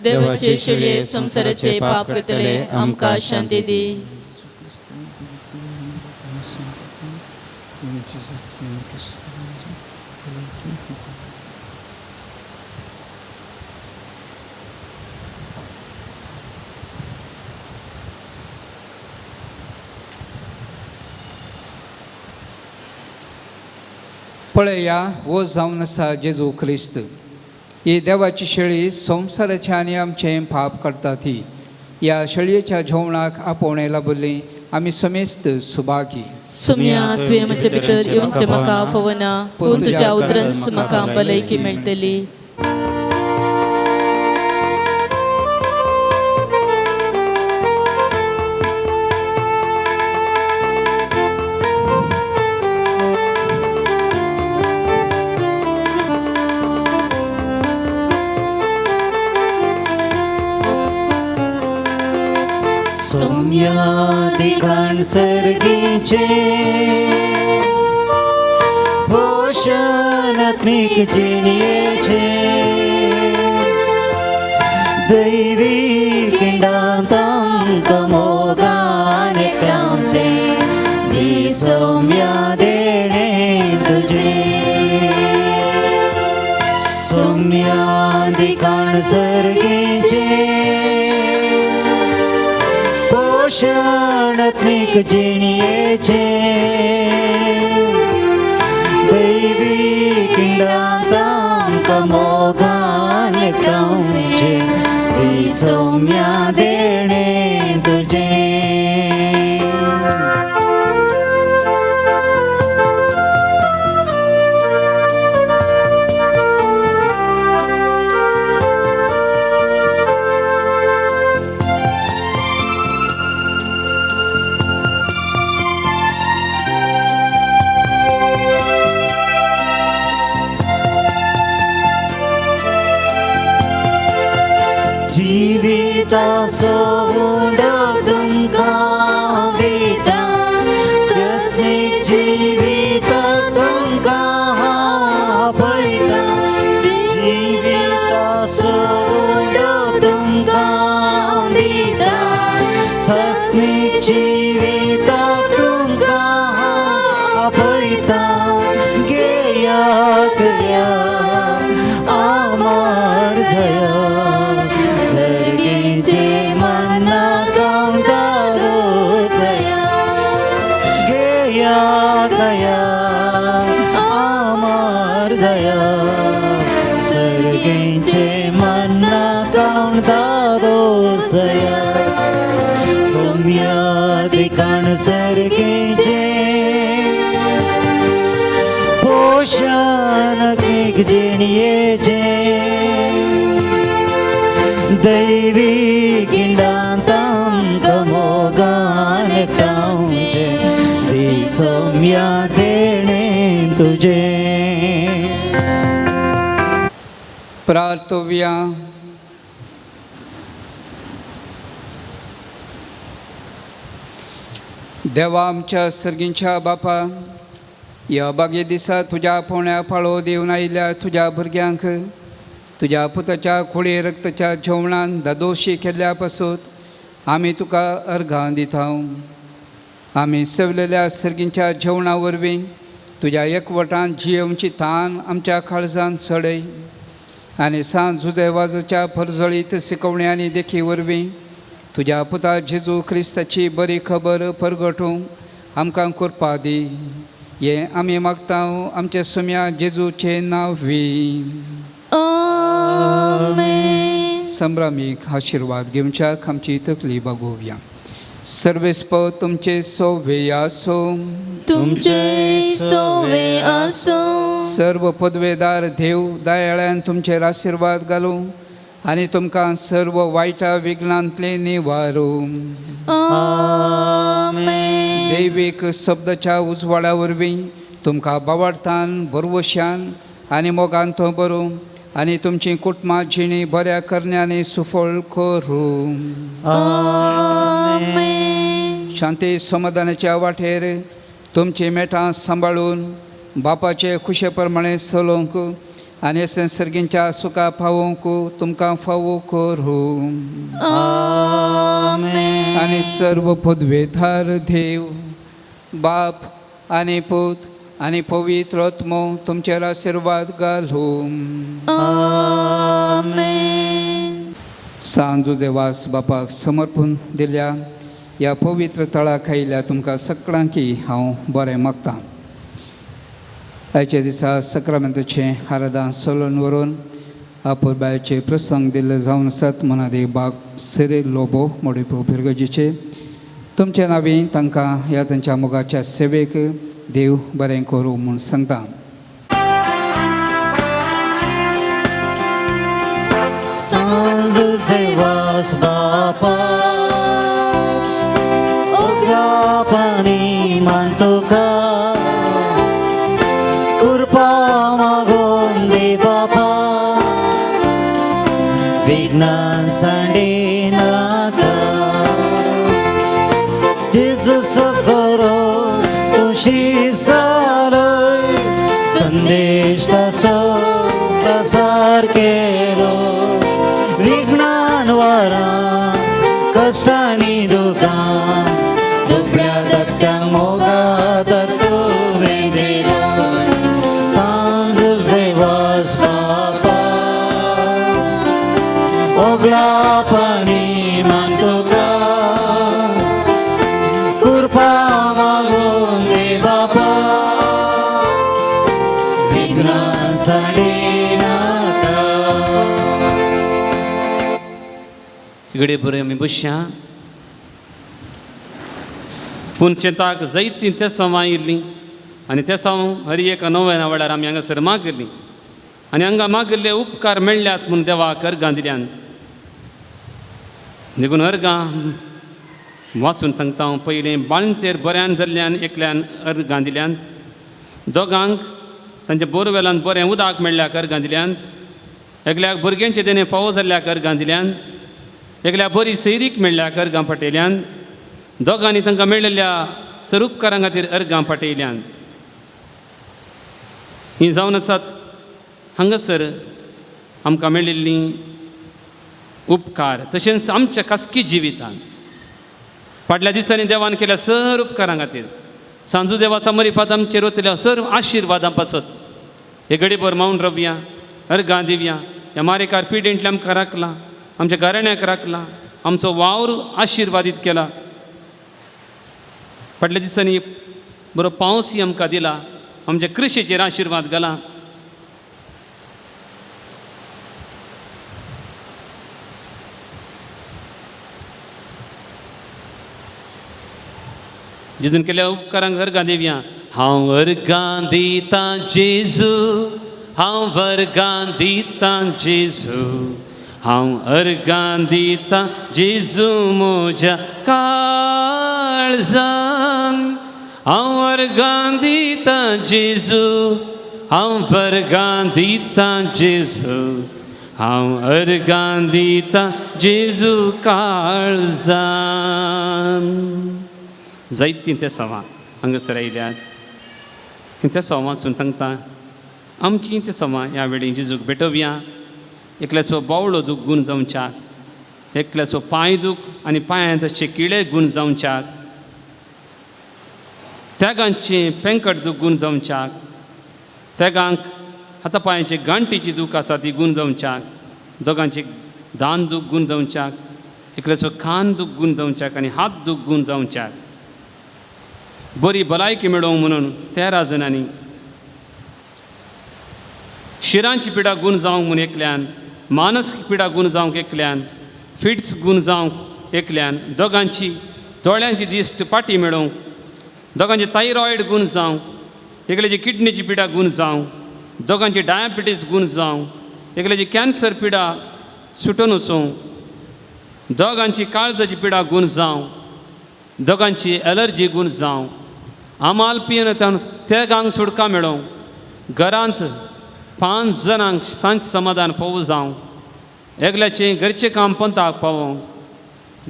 देवाचे शेळये संवसाराचे पाप करतले आमकां शांती दी. पळया हो जावन आसा जेजू क्रिस्त, ही देवाची शेळी संवसाराचे आनी आमचें पाप काडटा ती. ह्या शेळयेच्या जेवणाक आपोवणें लाभल्ली आमी समेस्त सुभागी. सुम्या तुवें म्हजे भितर येवचें म्हाका फावना पूण तुज्या उतरान म्हाका भलायकी मेळटली. सोम्यादिकान सर्गीचे पोषणात्मिक जिणयेचे दैवी किंडांत आमकां मोगान एकठांवचें दी सौम्या देणें. दिकान सर्गीचे पोषणात्मिक जिणयेचे दैवी किंडांत आमकां मोगान एकठांवचे ती सौम्या देणें तुजें. जिविताचो उंडो तुमकां दिता सस्नी जिविता तुमकां आपयता जिविताचो उंडो तुमकां दिता सस्नी जिविता तुमकां आपयता घेयात या आमार जया सर्गीचे मन्ना कांता दोसया घेयात या आमार जया सर्गीचे मन्ना कांता दोसया सौम्या दिकान सर्गीचे पोषणात्मिक जिणयेचे दैवी किंडांत आमकां मोगान एकठांवचे दी सौम्या देणें तुजें. प्रार्थोवया. देवा आमच्या सर्गींच्या बापा, ह्या बागे दिसा तुज्या पोण्या पाळो दिवन आयिल्ल्या तुज्या भुरग्यांक तुज्या पुताच्या खोळये रक्ताच्या जेवणान दादोशी केल्ल्या पासून आमी तुका अर्घां दिता. आमी सवलेल्या सर्गींच्या जेवणा वरवीं तुज्या एकवटान जियेवची तान आमच्या काळजान चडय आनी सांज जुजेवाजाच्या परजळीत शिकवण्या आनी देखी वरवीं तुज्या पुता जेजू क्रिस्ताची बरी खबर परगटूंक आमकां कृपा दी. हें आमी मागता आमच्या सुम्या जेजूचें नांव वी. आमेन. संभ्रमीक आशिर्वाद घेवच्याक आमची तकली बागोवया. सर्वेस्प तुमचे सोवे आसो. तुमचे सोवे आसो. सर्व पदवेदार देव दयाळ्यान तुमचेर आशिर्वाद घालूं आनी तुमकां सर्व वायटा विघ्नांतले निवारूं. आमेन. दैवीक शब्दाच्या उजवाडा वरवीं तुमकां बावडतान बरवशान आनी मोगान तो बरूं आनी तुमची कुटुंबां जिणी बऱ्या करण्यांनी सुफळ करूं. आमेन. शांती समाधानाच्या वाटेर तुमची मेटां सांबाळून बापाचे खुशे प्रमाणे चलोवंक आनी संसर्गींच्या सुखा पावोवंक तुमकां फावो करूं. आमेन. आनी सर्व पदवेधार देव बाप आनी पूत आनी पवित्र आत्मो तुमचेर आशिर्वाद घालूं. आमेन. सांजुजेवास बापाक समर्पण दिल्या ह्या पवित्र तळाक आयिल्ल्या तुमकां सगळ्यांकी हांव बरें मागतां. आयच्या दिसा सक्रामेंताचें आराधन सोलून व्हरून आपुरबायचे प्रसंग दिल्ले जावन आसात. मनादी बाग सिरील लोबो मोडीपो फिरगजीचे तुमच्या नांवी तांकां ह्या तांच्या मोगाच्या सेवेक देव बरें करूं म्हूण सांगता. सांजुजेवास बापा ओग्रापानी मानतोका कृपा मागून दे बापा विघ्नान सांडे नाका जेजू करो तुशी सालय संदेश ताचो प्रसार केलो विघ्नान वारां कश्टांनी दुखां दुबळ्या धाकट्यांक मोगात तुवें दिलो सांजुजेवास बापा. विघ्नां सांडीनाका. घडये बरें आमी बसया. पूण शेताक जायतीं तेसांवां आयिल्लीं आनी तेसांव हर एका नव्या वेळार आमी हांगासर मागिल्लीं आनी हांगा मागिल्ले उपकार मेळ्ळ्यात म्हूण देवाक अर्गां दिल्यान. देखून अर्गां वाचून सांगता हांव. पयलें बाळंतेर बऱ्यान जाल्ल्यान एकल्यान अर्गां दिल्यान, दोगांक तांच्या बोरवेलान बरें उदक मेळ्ळ्याक अर्गां दिल्यान, एकल्याक भुरग्यांचे देणें फावो जाल्ल्याक अर्गां दिल्यान, एकल्याक बरी सैरीक मेळ्ळ्याक अर्गां पाटयल्यान, दोगांनी तांकां मेळिल्ल्या सरुपकारां खातीर अर्गां पाटयल्यान. हीं जावन आसात हांगासर आमकां मेळिल्लीं उपकार. तशेंच आमच्या खासगी जिवितान फाटल्या दिसांनी देवान केल्या सर उपकारां खातीर, सांजू देवाचा मरिफात आमचेर वतल्या सर आशिर्वादां पासत हे घडीभर मावन रवया, अर्गां दिवया. ह्या मारेकार पिडेंतल्या आमकां राखला, आमच्या घराण्याक राखला, आमचो वावर आशिर्वादीत केला. फाटल्या दिसांनी बरो पावसय आमकां दिला, आमच्या कृशीचेर आशिर्वाद घाला. जितून केल्या उपकारांक अर्गां दिवया. हांव अर्गां दितां जेजू, हांव अर्गां दितां जेजू, हांव अर्गां दितां जेजू म्हज्या काळजान. हांव अर्गां दितां जेजू, हांव अर्गां दितां जेजू, हांव अर्गां दितां जेजू काळजान. जायतीं ते सवां हांगासर आयल्यात. ते सवां वाचून सांगता आमचीं ते सवां ह्या वेळी जेजूक भेटोवया. एकल्याचो बावळो दूख गूण जावच्याक, एकल्याचो पांय दूख आनी पांयांत आसचे किळे गूण जावच्याक, त्यागांचें पेंकट दूख गूण जावच्याक, तेगांक हाता पांयांचे गांठीची दूख आसा ती गूण जावच्याक, दोगांची दान दूख गूण जावच्याक, एकल्याचो कान दूख गूण जावच्याक आनी हात दूख गूण जावच्याक, बरी भलायकी मेळोवंक म्हणून 13 जाणांनी, शिरांची पिडा गूण जावंक म्हूण एकल्यान, मानसीक पिडा गूण जावंक एकल्यान, फिट्स गूण जावंक एकल्यान, दोगांची दोळ्यांची दिश्ट पाटी मेळोवंक, दोगांची थायरॉयड गूण जावंक, एकल्याची किडनीची पिडा गूण जावंक, दोगांची डायबिटीस गूण जावंक, एकल्याची कॅन्सर पिडा सुटून वचूंक, दोगांची काळजाची पिडा गूण जावंक, दोगांची एलर्जी गूण जावंक, आमाल पियेन तेगांक सुटका मेळोवंक, घरांत 5 जाणांक सांज समाधान फावो जावंक, एकल्याचें घरचें काम पंताक पावोवंक,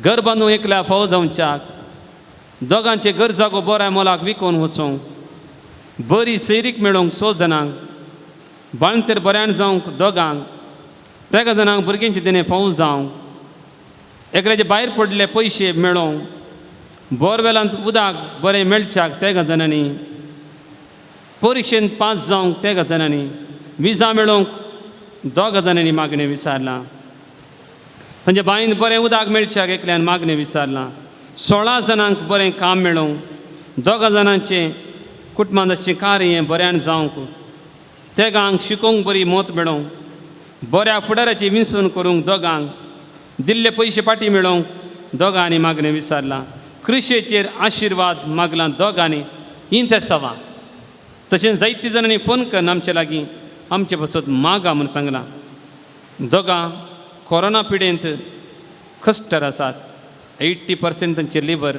घर बांदूंक एकल्या फावो जावच्याक, दोगांचें घर जागो बऱ्या मोलाक विकून वचूंक, बरी सैरीक मेळोवंक 6 जाणांक, बाळंतेर बऱ्यान जावंक दोगांक, 3 जाणांक भुरग्यांचें देणें फावो जावंक, एकल्याचे भायर पडले पयशे मेळोवंक, बोरवेलांत उदक बरें मेळच्याक 3 जाणांनी, परिक्षेंत पास जावंक 3 जाणांनी, विजा मेळोवंक 2 जाणांनी मागणें विचारलां, तांच्या बांयन बरें उदक मेळच्याक एकल्यान मागणें विचारलां, 16 जाणांक बरें काम मेळोवंक, 2 जाणांचें कुटुंबाचें कार्य बऱ्यान जावंक, तेगांक शिकोवंक बरी मत मेळोवंक, बऱ्या फुडाराची विंचवण करूंक दोगांक, दिल्ले पयशे फाटीं मेळोवंक दोगांनी मागणें विचारलां, कृशेचेर आशिर्वाद मागलां दोगांनी. हीं ते सवां. तशेंच जायते जाणांनी फोन करून आमचे लागीं आमचे पासत मागा म्हूण सांगलां. दोगां कोरोना पिडेंत कश्टर आसात, 80% तांचें लिवर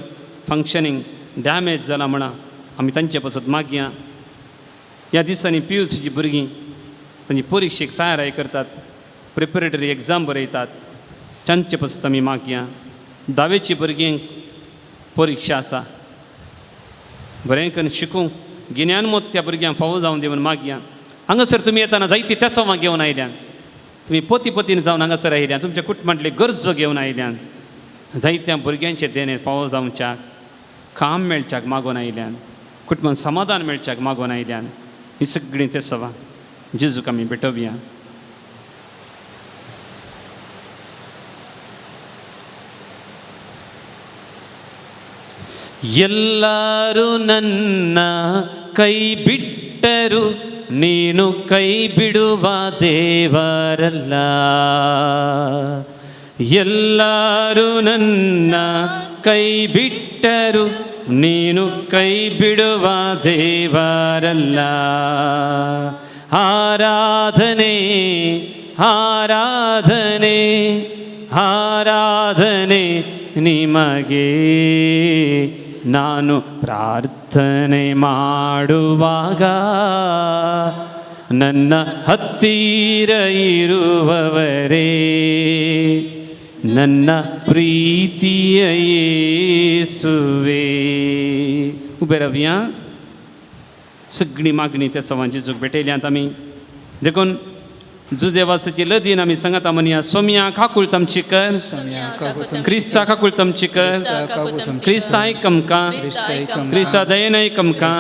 फंक्शनींग डॅमेज जालां म्हणा, आमी तांचे पासत मागया. ह्या दिसांनी PUCची भुरगीं तांची परिक्षेक तयाराय करतात, प्रिपरेटरी एग्जाम बरयतात, तांचे पासत आमी मागया. धावेची भुरगीं परिक्षा आसा, बरें करून शिकूंक गिन्यान मत त्या भुरग्यांक फावो जावन दी म्हूण मागया. हांगासर तुमी येतना जायती तेसवां घेवन आयल्यान, तुमी पोती पोतीन जावन हांगासर आयल्यान, तुमच्या कुटुंबांतले गरजो घेवन आयल्यान, जायत्या भुरग्यांचें देणें फावो जावच्याक, काम मेळच्याक मागून आयल्यान, कुटुंबान समाधान मेळच्याक मागून आयल्यान. ही सगळीं तेसवां जेजूक आमी भेटोवया. ಎಲ್ಲರೂ ನನ್ನ ಕೈ ಬಿಟ್ಟರೆನು, ಬಿಟ್ಟರು ನೀನು ಕೈ ಬಿಡುವ ದೇವರಲ್ಲ. ಎಲ್ಲರೂ ನನ್ನ ಕೈ ಬಿಟ್ಟರು ನೀನು ಕೈ ಬಿಡುವ ದೇವರಲ್ಲ. ಆರಾಧನೆ ಆರಾಧನೆ ಆರಾಧನೆ ನಿಮಗೆ. ನಾನು ಪ್ರಾರ್ಥನೆ ಮಾಡುವಾಗ ನನ್ನ ಹತ್ತಿರ ಇರುವವರೇ, ನನ್ನ ಪ್ರೀತಿಯ ಯೇಸುವೆ. उबे रावया. सगळी मागणी त्या सवान जेजूक भेटयल्यात आमी. देखून जुदेवाची लदीन आमी सांगता म्हणया, सोम्या काकूळ आमची कर, क्रिस्ता काकूळ आमची कर, क्रिस्ता आयक आमकां, क्रिस्ता दयेन आयक आमकां.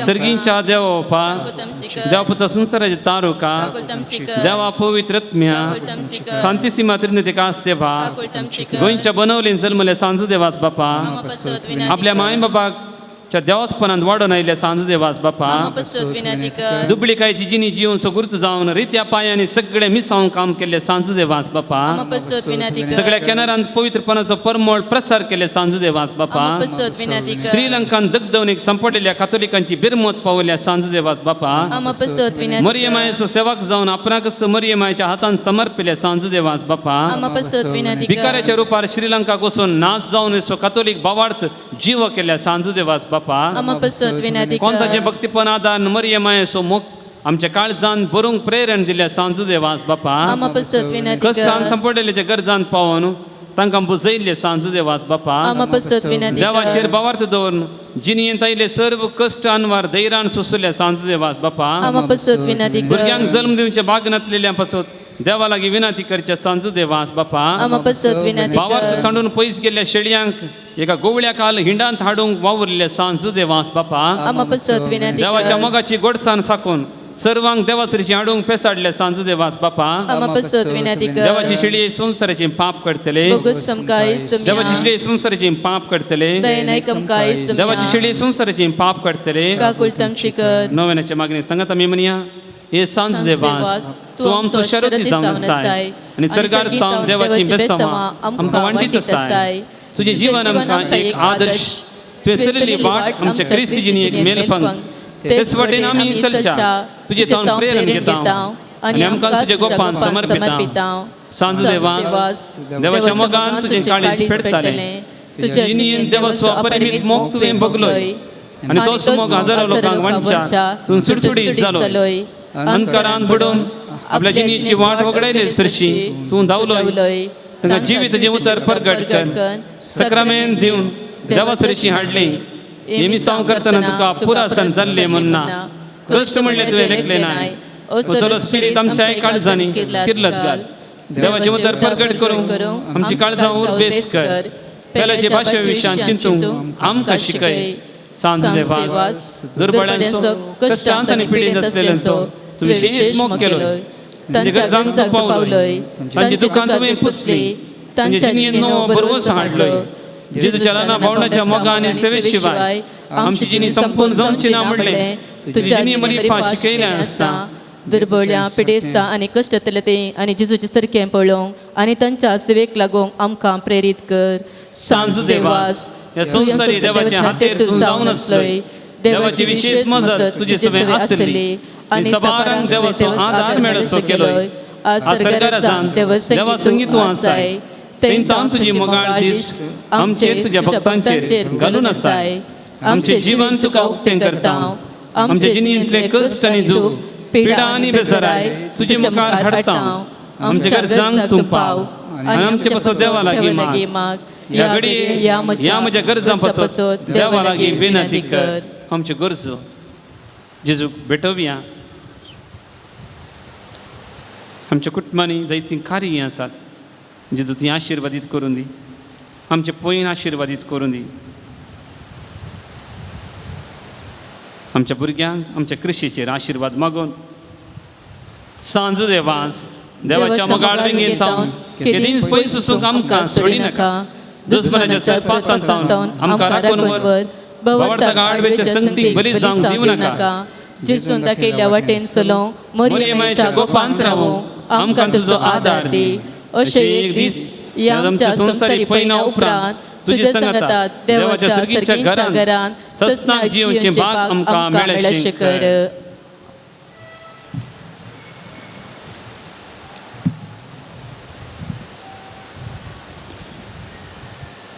सर्गींच्या देवा बापा, देवा पुता संवसाराचे तारुका, देवा पवित्र आत्म्या, शांतीसीमा त्रिनतेका आस देवा, गोंयच्या बनवलेन जल्मले सांजू देवास बापा, आपल्या माय बापाच्या देवासपणांत वाडोवन आयिल्ल्या सांजू देवास बापा, दुबळीकायची जिनी जिवन सगुर्त जावन रित्या पांयांनी सगळे मिसावन काम केल्ले सांजू देवास बापा, सगळ्या केनारांत पवित्रपणाचो परमळ प्रसार केले सांजू देवास बापा, श्रीलंकान दगदवणीक संपटिल्ल्या कातोलिकांची बिरमत पावयल्या सांजू देवास बापा, मरियमायचो सेवक जावन आपणाकच मरियमायच्या हातान समर्पिल्ले सांजू देवास बापा, भिकाऱ्याच्या रुपार श्रीलंकाक वचून नाच जावन असो कातोलीक भावार्थ जीव केल्या सांजू देवास बापा, कोणताचे भक्तीपण आदार मरियमायचो मोग आमच्या काळजान बरूंक प्रेरण दिल्या सांजू देवास बापा, कश्टान संपडलेल्या गरजान पावोन तांकां बुजयल्ले सांजू देवास बापा, देवाचेर भावार्थ दवरून जिणेंत आयिल्ले सर्व कश्ट अनवार धैर्यान सोंसुल्ल्या सांजू देवास बापा, भुरग्यांक जल्म दिवचे भाग नासलेल्या पासत देवा लागीं विनंती करच्या सांजू देवास बापा, भावार्थ सांडून पयस गेल्ल्या शेळयांक एका गोवळ्या काल हिंडांत हाडूंक वावुरलेल्या सांजू देवास बापा, देवाच्या मोगाची गोडसाण साकून सर्वांक देवासरीशी हाडूंक पेसाडले सांजू देवास बापा, देवाची शेळी संवसाराचे पाप करतले, देवाची शेळी संवसाराचे पाप करतले, देवाची शेळी संवसाराचे पाप करतले. नव्याच्या मागणी सांगत आमी म्हणया, हे सांज देवास, तूं आमचो शरती जावन आसाय आनी सरकार तावन देवाची बेसांवां आमकां वांटीत आसाय. तुजें जीवन आमकां एक आदर्श, तुवें चलिल्ली वाट आमच्या क्रिस्ती जिणी एक मेलफंग, तेच वाटेन आमी चलच्या तुजें तावन प्रेरण घेता आनी आमकां तुज्या गोपान समर्पिता. सांज देवास, देवाच्या मोगान तुजें काळीज पेटतालें, तुज्या जिणेंत देवाचो अपरिमीत मोग तुवें भोगलोय आनी तोच मोग हजारो लोकांक वांटच्या तूं सुडसुडीत जालोय. अंधकारान बुडोवन आपल्या जिणेची वाट वगडायली सरशी तूं धांवलोय. तांकां जिवीत उतर परगट कर, सक्रामेन दिवन देवा सरशी हाडली. हे मिसांव करतना तुका पुरासन जाल्लें म्हण ना, कश्ट म्हणलें तुवें लेखलें नाय. असलो स्पिरीत आमच्या काळजांनी किर्लत घाल. देवाचें उतर परगट करूंक आमची काळजां उर्बेस कर. पेल्याचे भाशे विशयान चिंतूंक आमकां शिकय. सांज देवास, दुर्बळ्यांचो, कश्टांत आनी पिडेंत आसलेल्यांचो तुवें विशेश मोग केलो. तांच्या गरजांक तूं पावलोय, तांची दुकान तुवें पुसली, तांच्या जिणेंत नवो भरवंसो हाडलोय. जेजूच्या ल्हाना भावंडाच्या मोगा आनी सेवे शिवाय आमची जिणी संपूर्ण जावची ना म्हणलें तुजी जिणी मरिफा शिकयलें आसता. दुर्बळ्या पिडेस्ता आनी कश्टांतले ते आनी जेजूचे सारकें पळोवंक आनी तांच्या सेवेक लागूंक आमकां प्रेरीत कर. सांजू देवास, ह्या संवसारी देवाच्या हातेर तूं जावन आसलोय. देवाची विशेष मजत तुजे सवें आसली आनी सबारांक देवाचो आदार मेळसो केलोय. आज सरकारान देवा संगीत तूं आसाय, तेंतान तुजी मोगाळ दिश्ट आमचेर तुज्या भक्तांचेर घालून आसाय. आमचें जीवन तुका उक्तें करता. आमचे जिणेंतले कश्ट आनी दूख, पिडा आनी बेजाराय तुजे मुखार हाडटा. आमच्या गरजांक तूं पाव आनी आमचे पासत देवा लागीं माग. ह्या घडये ह्या म्हज्या गरजां पासत देवा लागीं विनंती कर. आमच्यो गरजो जेजूक भेटोवया. आमच्या कुटुंबांनी जायतीं कार्यां आसात, जेजू ती आशिर्वादीत करून दी. आमचे पयन आशिर्वादीत करून दी. आमच्या भुरग्यांक आमच्या कृशीचेर आशिर्वाद मागून सांजू देवास, देवाच्या मोगाळ वेंगेंत तावन केदींच पयस वचूंक आमकां सोडिनाका. दुस्मनाच्या सरपासांत तावन आमकां राखून व्हर. भावार्थाक आडवेच्या संगतीक बली जावंक दिवं नाका. जेजून दाखयल्ल्या वाटेन चलोवंक, मरियमायेच्या गोपांत रावूंक आमकां तुजो आदार दी. अशें एक दीस ह्या आमच्या संवसारी पयना उपरांत तुज्या सांगातात देवाच्या सर्गीच्या घरांत सस्नाक जिवचे भाग आमकां मेळशें कर.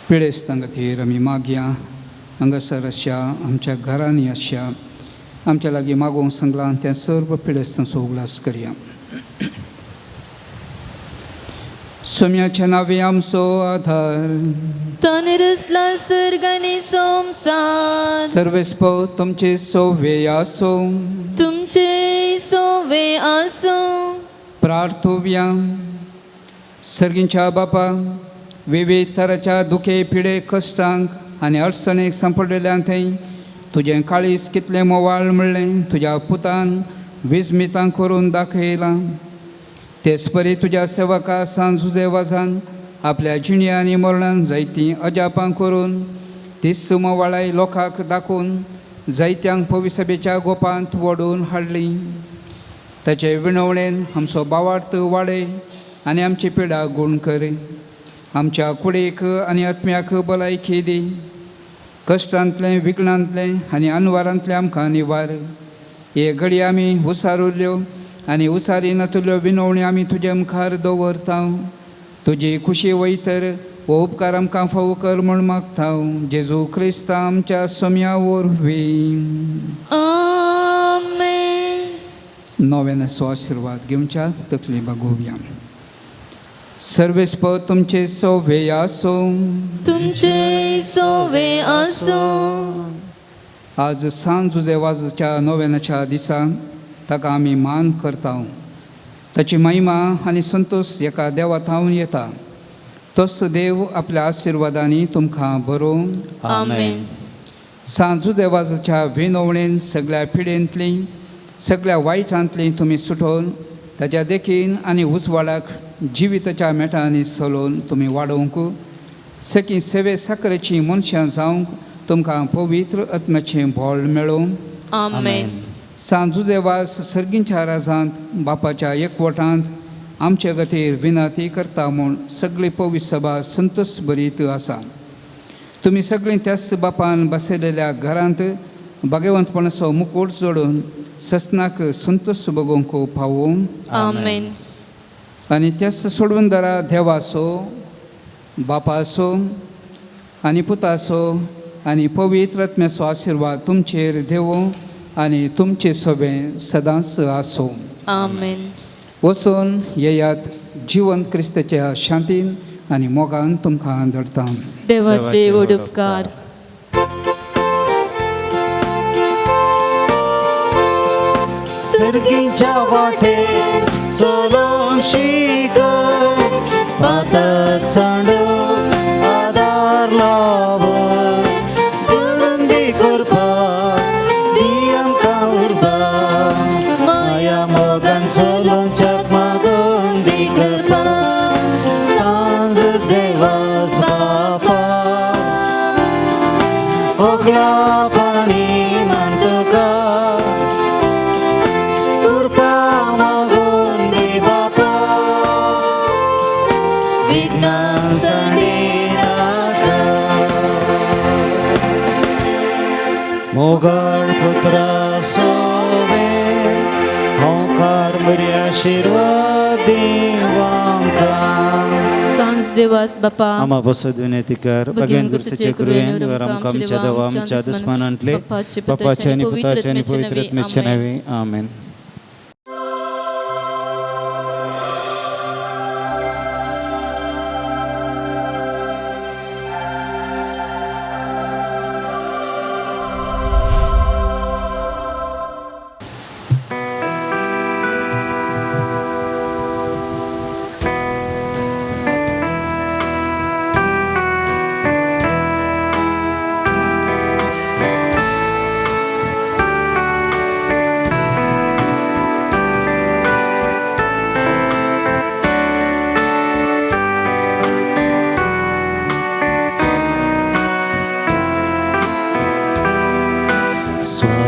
पिडेस्तां खातीर आमी मागया. हांगासर आसच्या आमच्या घरांनी आसच्या आमच्या लागीं मागोवंक सांगलां त्या सर्व पिडेस्तांचो उगडास करया. सोम्याच्या नांवे आमचो आधार. ताणें रचला सर्ग आनी संवसार. सर्वेस्पव तुमचे सोवे आसो. तुमचे सोवे आसूं. प्रार्थोव्या. सर्गींच्या बापा, विविध तराच्या दुखे पिडे कश्टांक आनी अडचणेक सांपडलेल्यान थंय तुजें काळीज कितलें मोवाळ म्हणलें तुज्या पुतान विस्मितां करून दाखयलां. तेच परी तुज्या सेवका सांजुजे वाजान आपल्या जिण्या आनी मरणान जायतीं अजापां करून तीच मोवाळाय लोकांक दाखोवन जायत्यांक पविसभेच्या गोपांत वडून हाडली. ताचे विणवणेन आमचो बावार्थ वाडय आनी आमची पिडा गूण कर. आमच्या कुडीक आनी आत्म्याक भलायकी दी. कश्टांतलें, विघ्नांतलें आनी अनवारांतलें आमकां निवार. हे घडी आमी हुसार उरल्यो आनी हुसारी नातुल्यो विनवण्यो आमी तुजे मुखार दवरता. तुजी खुशी वयतर हो उपकार आमकां फावो कर म्हूण मागता जेजू क्रिस्ता आमच्या सोम्या वरवीं. आमेन. नव्यान आशिर्वाद घेवच्या तकली बागोवया. सर्वेस्पव तुमचे सोवे आसूं. तुमचे सोवे आसूं. आज सांज वाजच्या नव्यानाच्या दिसा ताका आमी मान करता. ताची महिमा आनी संतोश एका देवा थावन येता. तोच देव आपल्या आशिर्वादांनी तुमकां बरोवं. आमेन. सांजू देवाच्या विनवणेन सगळ्या पिडेंतली सगळ्या वायटांतली तुमी सुटोवन ताच्या देखीन आनी उजवाडाक जिविताच्या मेटांनी चलोवन तुमी वाडोवंक सखी सेवे साकरेची मनशां जावंक तुमकां पवित्र आत्म्याचें बळ मेळोवं. आमेन. सांजुजेवास सर्गींच्या राजांत बापाच्या एकवटांत आमचे खातीर विनंती करता म्हूण सगळी पवित्र सभा संतोष भरीत आसा. तुमी सगळीं त्याच बापान बसयलेल्या घरांत भाग्यवंतपणाचो मुकूट जोडून ससनाक संतोष भोगोवंक पावोवं. आमेन. आनी त्याच सोडून दरा देवाचो बापाचो आनी पुताचो आनी पवित्र आत्म्याचो आशिर्वाद तुमचेर देवो आनी तुमचे सोबें सदांच आसूं. आमेन. वचून येयात जिवंत क्रिस्ताच्या शांतीन आनी मोगान तुमकां दडता. देवाचे व्हड उपकार. सर्गीच्या वाटेर चलोवंक शिकय, पातक सांडून आदार लाव, जोडून दी कृपा दी आमकां उर्बा, माया मोगान चलोवच्याक मागून दी कृपा, सांज देवास बापा ओगळा पाणी मान तुका, कृपा मागून दी बापा, विघ्नां सांडिनाका. मोगाळ पुत्रा सोवे होंकार बरी आशिर्वाद दिवांका. सांज देवास बापा आमा बसत विनंती कर भगवान गुरुचे कृपेन आमकां आमच्या देवा आमच्या दुस्मानांतले बापाचे आनी पुताचे आनी पवित्र आत्म्याचे नांवे. आमेन.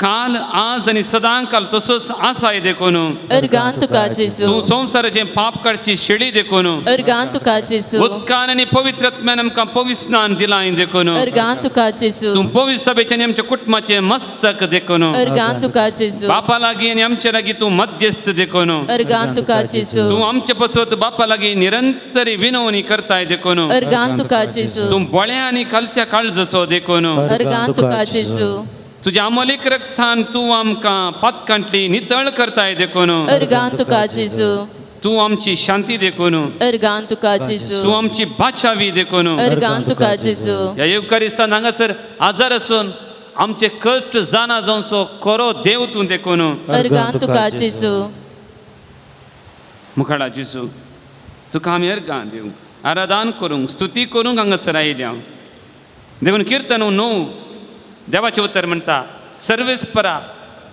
काल आज आनी सदां काल तसोच आसाय देखून अर्गान तुका जेजू तूं संवसाराचें पाप काडची शेळी देखून अर्गान तुका जेजू उदकान आनी पवित्र आत्म्यान आमकां पवित्र स्नान दिलां देखून अर्गान तुका जेजू तूं पवित्र सभेचें आनी आमच्या कुटुंबाचें मस्तक देखून अर्गान तुका जेजू बापा लागीं आनी आमचे लागीं तूं मध्यस्थ देखून अर्गान तुका जेजू तूं आमचे पसत बापा लागीं निरंतर विनवणी करताय देखून अर्गान तुका जेजू तूं बोळ्या आनी खालत्या काळजाचो देखून अर्गान तुका जेजू तुज्या अमोलीक रक्तान तूं आमकां पातकांतली नितळ करताय देखून अर्गान तुका जेजू तूं आमची शांती देखून अर्गान तुका जेजू तूं आमची बाचावी देखून अर्गान तुका जेजू ह्या येवकारिस्तान हांगासर आजार आसून आमचे कश्ट जाणा जावचो खरो देव तूं देखून अर्गान तुका जेजू मुखाडा जेजू तुका आमी अर्गां दिवंक आराधन करूंक स्तुती करूंक हांगासर आयल्या देखून किर्तन 9 देवाचें उतर म्हणटा सर्वेस्परा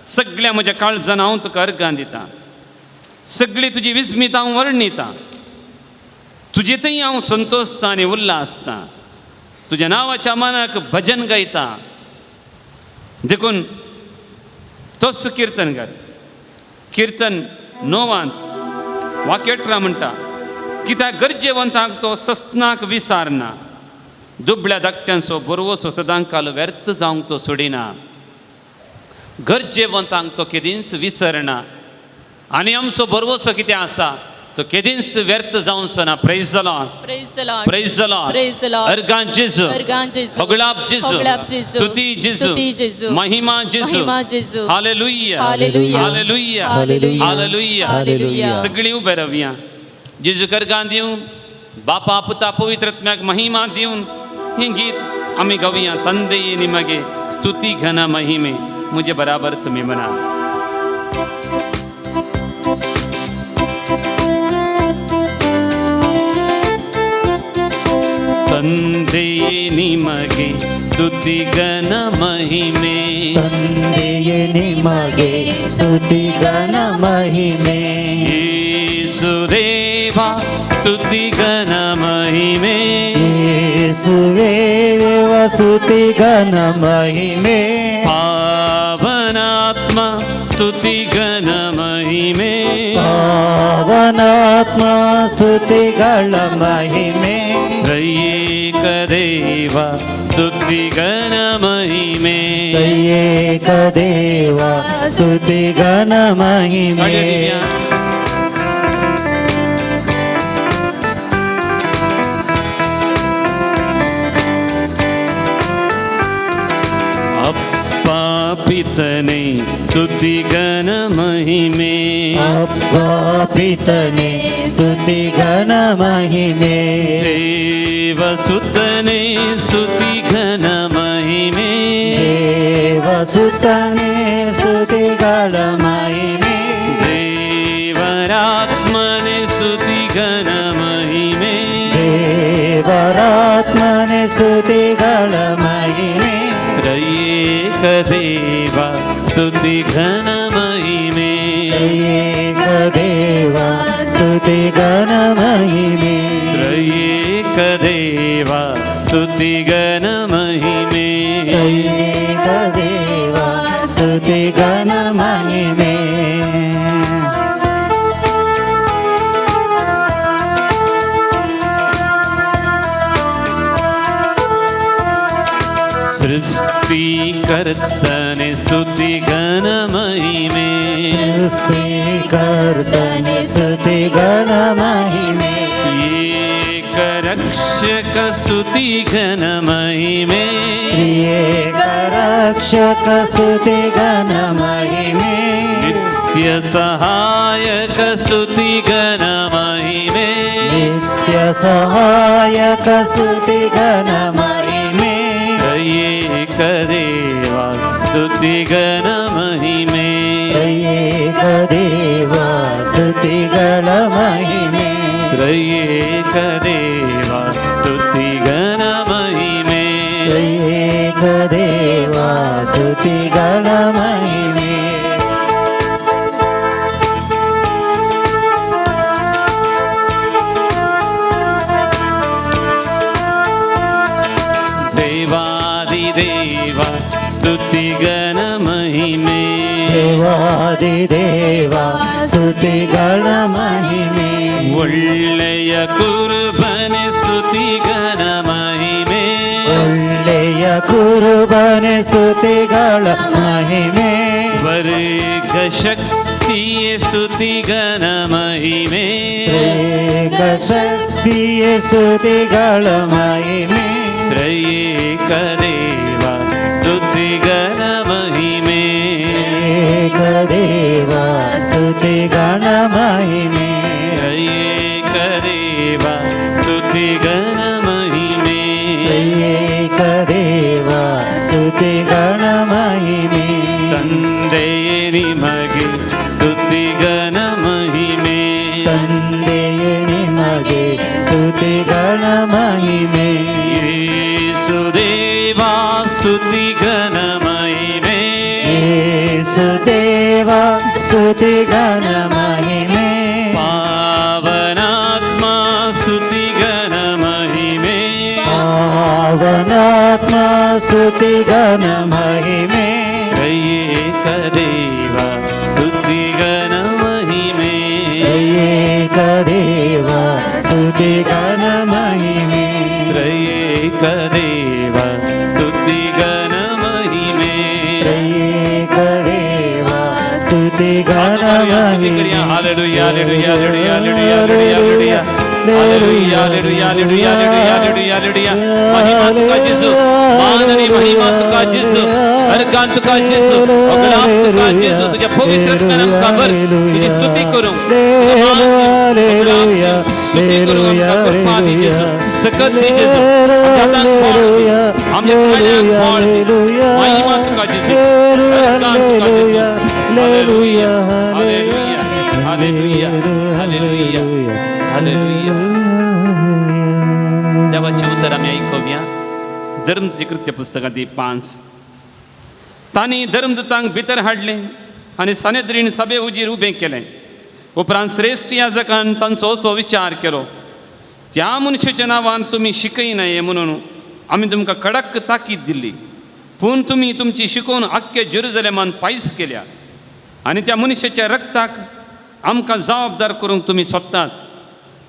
सगळ्या म्हज्या काळजान हांव तुका अर्गां दिता सगळी तुजी विस्मीत हांव वर्णिता तुजे थंय हांव संतोषता आनी उल्हासता तुज्या नांवाच्या मनाक भजन गायता देखून तोच किर्तन कर किर्तन 9 वाक्यट्रा म्हणटा कित्याक गरजेवंतांक तो सस्नाक विसारना दुबळ्या धाकट्यांचो बरवसो सदां काल व्यर्थ जावंक तो सोडिना गरजेवंतांक तो केदींच विसरना आनी आमचो बरवसो कितें आसा तो केदींच व्यर्थ जावचो ना. Praise the Lord. Praise the Lord. Praise the Lord. Praise the Lord. अर्गां जेजू. अर्गां जेजू. होगळाप जेजू. होगळाप जेजू. स्तुती जेजू. स्तुती जेजू. महिमा जेजू. महिमा जेजू. Hallelujah. Hallelujah. Hallelujah. Hallelujah. Hallelujah. Hallelujah. सगळीं उबे रावया जेजू अर्गां दिवन बापा पुता पवित्र आत्म्याक महिमा दिवन हें गीत आमी गावया. तंदे निमगे स्तुती घन महिमे मुझे बराबर तुमी म्हणा. ತಂದೆಯೇ ನಿಮಗೆ ಸ್ತುತಿ ಘನ ಮಹಿಮೆ ತಂದೆಯೇ ನಿಮಗೆ ಸ್ತುತಿ ಘನ ಮಹಿಮೆ ಯೇಸುದೇವ ಸ್ತುತಿ ಘನ ಮಹಿಮೆ ಯೇಸುದೇವ ಸ್ತುತಿ ಘನ ಮಹಿಮೆ ಪಾವನಾತ್ಮ ಸ್ತುತಿ ಘನ ಮಹಿಮೆ ಪಾವನಾತ್ಮ ಸ್ತುತಿಗಳ ಮಹಿಮೆ ತ್ರಯೇಕ ದೇವ ಸ್ತುತಿ ಘನ ಮಹಿಮೆ ತ್ರಯೇಕ ದೇವ ಸ್ತುತಿ ಘನ ಮಹಿಮೆ. ಅಪ್ಪ ಪಿತನೆ ಸ್ತುತಿ ಘನ ಮಹಿಮೆ ಅಪ್ಪ ಪಿತನೆ ಸ್ತುತಿ ಘನ ಮಹಿಮೆ ದೇವಸುತನೆ ಸ್ತುತಿ ಘನ ಮಹಿಮೆ ದೇವಸುತನೆ ಸ್ತುತಿ ಘನ ಮಹಿಮೆ ದೇವರಾತ್ಮನೆ ಸ್ತುತಿ ಘನ ಮಹಿಮೆ ದೇವರಾತ್ಮನೆ ಸ್ತುತಿ ಘನ ಮಹಿಮೆ ತ್ರಯೇಕ ದೇವ ಸ್ತುತಿ ಘನ ಮಹಿಮೆ ತ್ರಯೇಕ ದೇವ ಸ್ತುತಿ ಘನ ಮಹಿಮೆ ತ್ರಯೇಕ ದೇವ ಸ್ತುತಿ ಘನ ಮಹಿಮೆ ತ್ರಯೇಕ ದೇವ ಸ್ತುತಿ ಘನ ಮಹಿಮೆ. ಸೃಷ್ಟಿಕರ್ತನೆ ಸ್ತುತಿ ಘನ ಮಹಿಮೆ ಸೃಷ್ಟಿಕರ್ತನೆ ಸ್ತುತಿ ಘನ ಮಹಿಮೆ ಏಕ ರಕ್ಷಕ ಸ್ತುತಿ ಘನ ಮಹಿಮೆ ಏಕ ರಕ್ಷಕ ಸ್ತುತಿ ಘನ ಮಹಿಮೆ ನಿತ್ಯ ಸಹಾಯಕ ಸ್ತುತಿ ಘನ ಮಹಿಮೆ ನಿತ್ಯ ಸಹಾಯಕ ಸ್ತುತಿ ಘನ ಮಹಿಮೆ ತ್ರಯೇಕ ದೇವ ಸ್ತುತಿ ಘನ ಮಹಿಮೆ ತ್ರಯೇಕ ದೇವ ಸ್ತುತಿಗಳ ಮಹಿಮೆ ತ್ರಯೇಕ ದೇವ ಸ್ತುತಿ ಘನ ಮಹಿಮೆ ತ್ರಯೇಕ ದೇವ ಸ್ತುತಿಗಳ ಮಹಿಮೆ. ದೇವಾದಿದೇವ ಸ್ತುತಿ ಘನ ಮಹಿಮೆ ದೇವಾದಿದೇವ ಸ್ತುತಿಗಳ ಮಹಿಮೆ. ಒಳ್ಳೆಯ ಕುರುಬನೆ ಸ್ತುತಿಗಳ ಮಹಿಮೆ. ಒಳ್ಳೆಯ ಕುರುಬನೆ ಸ್ತುತಿಗಳ ಮಹಿಮೆ. ಸ್ವರ್ಗ ಶಕ್ತಿಯೇ ಸ್ತುತಿಗಳ ಮಹಿಮೆ. ತ್ರಿಕ ಶಕ್ತಿಯೇ ಸ್ತುತಿಗಳ ಮಹಿಮೆ. ತ್ರಯೇಕ ದೇವ ಸ್ತುತಿಗಳ ಮಹಿಮೆ. ಏಕ ದೇವ ಸ್ತುತಿಗಳ ಮಹಿಮೆ. ತ್ರಯೇಕ ದೇವ ಸ್ತುತಿಗಳ ಮಹಿಮೆ. ಏಕ ದೇವ ಸ್ತುತಿಗಳ ಮಹಿಮೆ. ತಂದೆಯೇ ನಿಮಗೆ ಸ್ತುತಿಗಳ ಮಹಿಮೆ. ತಂದೆಯೇ ನಿಮಗೆ ಸ್ತುತಿಗಳ ಮಹಿಮೆ. ಯೇಸುದೇವ ಸ್ತುತಿಗಳ ಮಹಿಮೆ. ಯೇಸುದೇವ ಸ್ತುತಿಗಳ ಮಹಿಮೆ. ಪಾವನಾತ್ಮ ಸ್ತುತಿಗಳ ಮಹಿಮೆ. ಪಾವನಾತ್ಮ ಸ್ತುತಿಗಳ ಮಹಿಮೆ. ತ್ರಯೇಕ ದೇವ ಸ್ತುತಿಗಳ ಮಹಿಮೆ. ಏಕ ದೇವ ಸ್ತುತಿಗಳ ಮಹಿಮೆ. ತ್ರಯೇಕ ದೇವ ಸ್ತುತಿಗಳ ಮಹಿಮೆ. ಏಕ ದೇವ ಸ್ತುತಿಗಳ ಮಹಿಮೆ. Hallelujah, hallelujah, hallelujah, hallelujah, hallelujah, hallelujah, hallelujah, hallelujah, hallelujah, hallelujah. महिमा तुका जेसू, मान आणि महिमा तुका जेसू, अर्गान तुका जेसू, अगलाप तुका जेसू. तुझ्या पवित्र आत्म्यान आमकां भर, तुजी स्तुती करूंक, तुजो मान दी, अगलाप दी, स्तुती करूंक आमकां कृपा दी जेसू, सकत दी जेसू, आमच्या हातांक फळ दी, आमच्या खाण्यांक फळ दी. महिमा तुका जेसू, अर्गान तुका जेसू. Hallelujah, hallelujah, hallelujah, hallelujah, hallelujah. देवाचें उतर आमी आयकुया. धर्मदूतांचें कृत्य पुस्तकांत 5. तांणी धर्मदूतांक भितर हाडलें आनी सानेद्रीन सभे हुजीर उबें केलें. उपरांत श्रेश्ठ याजकान तांचो असो विचार केलो, त्या मनशाच्या नांवान तुमी शिकयनाय म्हणून आमी तुमकां कडक ताकीद दिल्ली, पूण तुमी तुमची शिकोवन आख्खे जेरुजलेमान पायस केल्या आनी त्या मनशाच्या रक्ताक आमकां जबाबदार करूंक तुमी सोदतात.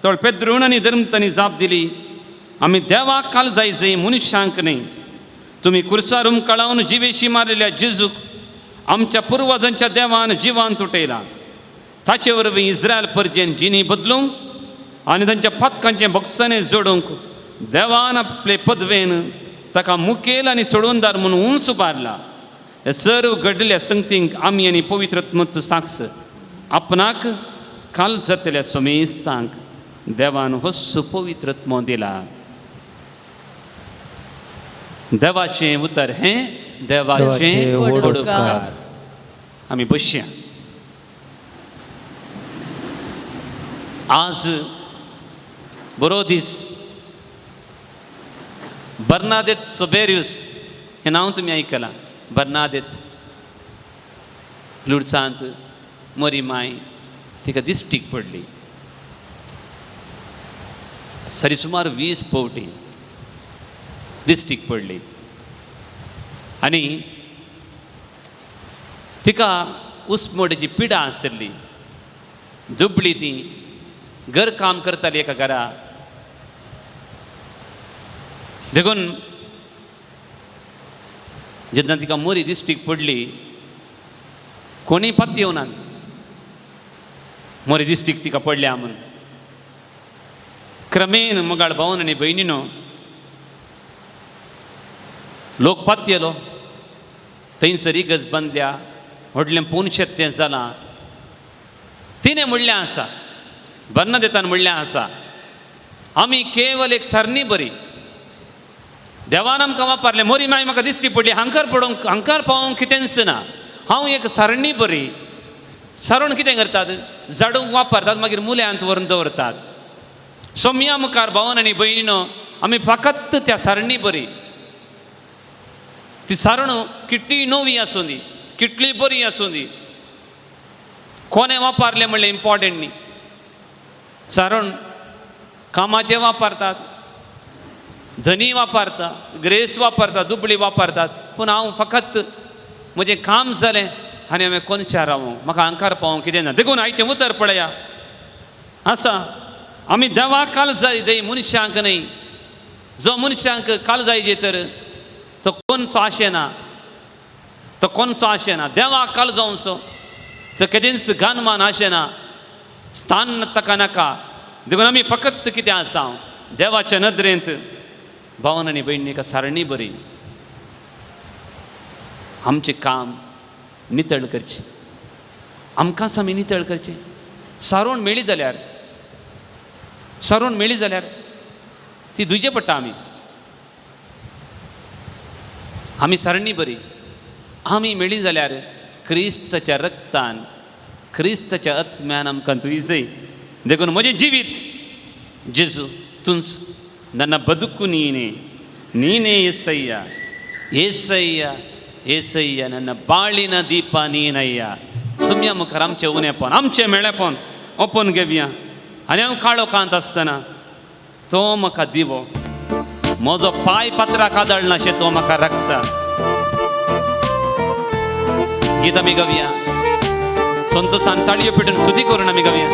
तोळ पेद्रून आनी धर्मतांनी जाप दिली, आमी देवाक काल जाय जंय, मनशांक न्हय. तुमी कुर्सार उमकाळावन जिवेशी मारलेल्या जेजूक आमच्या पुर्वजांच्या देवान जिवान उठयला. ताचे वरवीं इस्रायल परजेन जिनी बदलूंक आनी तांच्या पातकांचें बक्षाणें जोडूंक देवान आपले पदवेन ताका मुखेल आनी सोडवणदार म्हणून उंच उबारला. हे सर्व घडलेल्या संगतींक आमी आनी पवित्र आत्मोच साक्ष. आपणाक काल जातल्या समेस्तांक देवान होस्सो पवित्र आत्मो दिला. देवाचें उतर हें देवाचें व्हड व्हड उपकार. उपकार. आमी बसया. आज बरो दीस. बर्नादेत सोबेरियस हें नांव तुमी आयकलां. बर्नादेत लुडसांत मरी माय तिका दिश्टीक पडली. सरी सुमार 20 फावटी दिश्टीक पडली आनी तिका उस्मोडेची पिडा आसली. दुबळी ती घर काम करताली एका घरा. देखून जेन्ना तिका मोरी दिश्टीक पडली कोणीय पात येवनात मोरी दिश्टीक तिका पडल्या म्हूण. क्रमेन मोगाळ भावन आनी भयणीनो लोक पातयेलो. थंयसर इगर्ज बांदल्या, व्हडलें पूण तें जालां. तिणें म्हणलें आसा, बर्नादेतान म्हणलें आसा, आमी केवल एक सरणी बरी देवान आमकां वापरलें. मोरी माय म्हाका दिश्टी पडली, हांकार पडोवंक हांकार पावोवंक कितेंच ना. हांव एक सरणी बरी. सरण कितें करतात, झाडूंक वापरतात, मागीर मुल्यांत व्हरून दवरतात. सोम्या मुखार भावन आनी भयणीनो आमी फकत त्या सरणी बरी. ती सारण कितली नवी आसूं दी, कितली बरी आसूं दी, कोणें वापरलें म्हणलें इम्पॉर्टंट न्ही. सारण कामाचें वापरतात, धनी वापरता, ग्रेस वापरता, दुबळी वापरतात, पूण हांव फकत म्हजें काम जालें आनी हांवें कोनशा रावूं, म्हाका अहंकार पावूंक कितें ना. देखून आयचें उतर पळया आसा, आमी देवाक काल जाय जय मनशांक न्हय. जो मनशांक काल जाय तर तो कोणचो आशेना, तो कोणचो आशेना. देवाक काल जावचो तो केदींच गानमान आशेना, स्थान ताका नाका. देखून आमी फकत कितें आसा देवाच्या नदरेंत भावन आनी भयणीक सारणी बरी आमचें काम नितळ करचें, आमकांच आमी नितळ करचें. सारोण मेळ्ळी जाल्यार, सारोण मेळ्ळी जाल्यार ती धुवचें पडटा. आमी आमी सारणी बरी आमी मेळ्ळी जाल्यार क्रिस्ताच्या रक्तान, क्रिस्ताच्या आत्म्यान आमकां धुयजय. देखून म्हजें जिवीत जेजू तुंच, ನನ್ನ ಬದುಕು ನೀನೇ, ನೀನೇ ಏಸಯ್ಯ, ಏಸಯ್ಯ ಏಸಯ್ಯ, ನನ್ನ ಬಾಳಿನ ದೀಪ ನೀನಯ್ಯ. सुम्या मुखार आमचें उणेपण, आमचें मेळेपण ओपन घेवया. आनी हांव काळो कांत आसतना तो म्हाका दिवो, म्हजो पांय पात्राक आदळनाशें तो म्हाका राखता. गीत आमी गावया, संतोषान ताळयो पेटून स्तुती करून आमी गावया.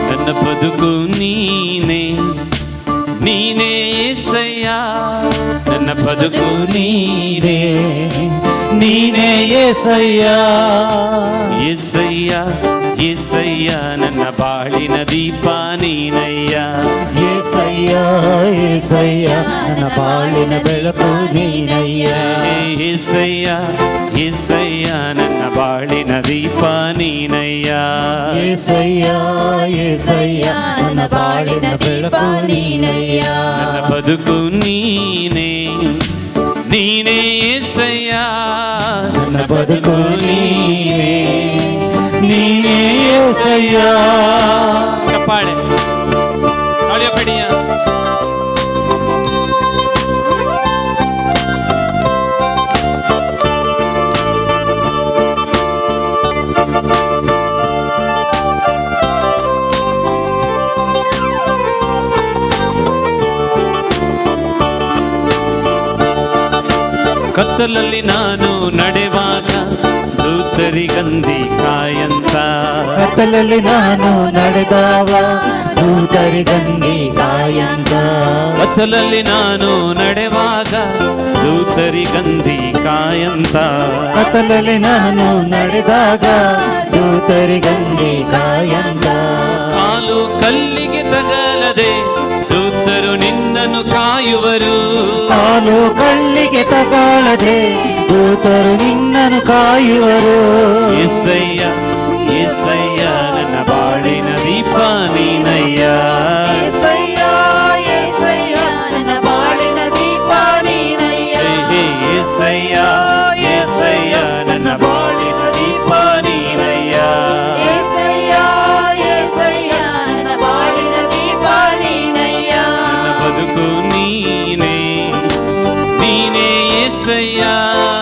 ನನ್ನ ಬದುಕು ನೀನೇ, ನೀನೇ ಏಸಯ್ಯ, ನನ್ನ ಬದುಕು ನೀನೇ, ನೀನೇ ಏಸಯ್ಯ, ಏಸಯ್ಯ ಏಸಯ್ಯ, ನನ್ನ ಬಾಳಿನ ದೀಪ ನೀನಯ್ಯ. ಏಸಯ್ಯ ಏಸಯ್ಯ, ನನ್ನ ಬಾಳಿನ ಬೆಳಕು ನೀನಯ್ಯ. ಏಸಯ್ಯ ಏಸಯ್ಯ, ನನ್ನ ಬಾಳಿನ ದೀಪ ನೀನಯ್ಯ. ಏಸಯ್ಯ ಏಸಯ್ಯ, ನನ್ನ ಬಾಳಿನ ಬೆಳಕು ನೀನಯ್ಯ. ನನ್ನ ಬದುಕು ನೀನೇ, ನೀನೇ ಏಸಯ್ಯ, ನನ್ನ ಬದುಕು ನೀನೇ, ನೀನೇ ಏಸಯ್ಯ. ಕಪ್ಪಾಳೆ ತಾಳಿಯ ಪಡಿಯ. ಕತ್ತಲಲ್ಲಿ ನಾನು ನಡೆವಾಗ ದೂತರಿಗಂದಿ ಕಾಯಂತ, ಕತ್ತಲಲ್ಲಿ ನಾನು ನಡೆದಾಗ ದೂತರಿಗಂದಿ ಕಾಯಂತ, ಕತ್ತಲಲ್ಲಿ ನಾನು ನಡೆವಾಗ ದೂತರಿಗಂದಿ ಕಾಯಂತ, ಕತ್ತಲಲ್ಲಿ ನಾನು ನಡೆದಾಗ ದೂತರಿಗಂದಿ ಕಾಯಂತ. ಕಾಲು ಕಲ್ಲಿಗೆ ತಗಲದೆ ದೂತರು ನಿನ್ನನ್ನು ಕಾಯುವರು, ಕಾಲು ಕಲ್ಲಿಗೆ ತಗಲದೆ ದೂತರು ನಿನ್ನನ್ನು ಕಾಯುವರು. ಏಸಯ್ಯ ಏಸಯ್ಯ, ನನ್ನ ಬಾಳಿನ ದೀಪ ನೀನಯ್ಯ. ಏಸಯ್ಯ ಏಸಯ್ಯ, ನನ್ನ ಬಾಳಿನ ದೀಪ ನೀನಯ್ಯ. ಏಸಯ್ಯ ಏಸಯ್ಯ, ನನ್ನ ಬಾಳಿನ ದೀಪ ನೀನಯ್ಯ. ಏಸಯ್ಯ ಏಸಯ್ಯ, ನನ್ನ ಬಾಳಿನ ದೀಪ ನೀನಯ್ಯ. ನನ್ನ ಬದುಕು ನೀನೇ, ನೀನೇ ಏಸಯ್ಯ,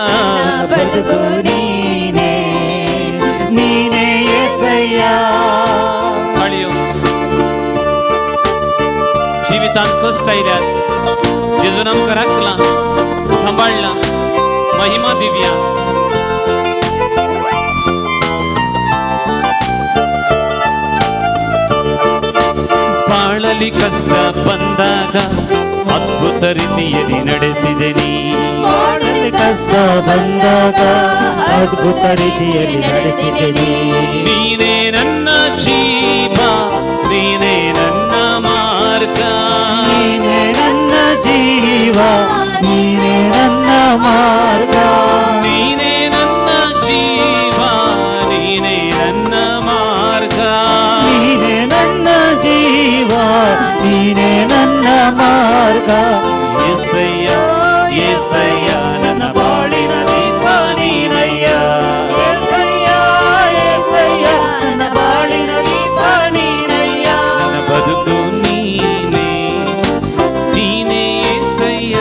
ನನ್ನ ಬದುಕು ನೀನೇ, ನೀನೇ ಏಸಯ್ಯ. ತಾಳಿಯೋ जिवितांत कश्ट आयल्यात, जेजून आमकां राखला, सांबाळला, महिमा दिवया. ಬಾಳಲಿ ಕಷ್ಟ ಬಂದಾಗ ಅದ್ಭುತ ರೀತಿಯಲ್ಲಿ ನಡೆಸಿದೆ ನೀ, ಬಾಳಲಿ ಕಷ್ಟ ಬಂದಾಗ ಅದ್ಭುತ ರೀತಿಯಲ್ಲಿ ನಡೆಸಿದೆ ನೀ. ನೀನೇ ನನ್ನ ಜೀವ, ನೀನೇ ನನ್ನ ಮಾರ್ಗ, ನೀನೇ ನನ್ನ ಜೀವ, ನೀನೇ ನನ್ನ ಮಾರ್ಗ, ನೀನೇ ನನ್ನ ಜೀವ, ನೀನೇ ನನ್ನ ಮಾರ್ಗ, ನೀನೇ ನನ್ನ ಜೀವ, ನೀನೇ ನನ್ನ ಮಾರ್ಗ. ಏಸಯ್ಯ ಏಸಯ್ಯ, ನನ್ನ ಬಾಳಿನ ದೀಪ ನೀನಯ್ಯ. ಏಸಯ್ಯ ಏಸಯ್ಯ, ನನ್ನ ಬಾಳಿನ ದೀಪ ನೀನಯ್ಯ. ನನ್ನ ಬದುಕು ನೀನೇ, ನೀನೇ ಏಸಯ್ಯ,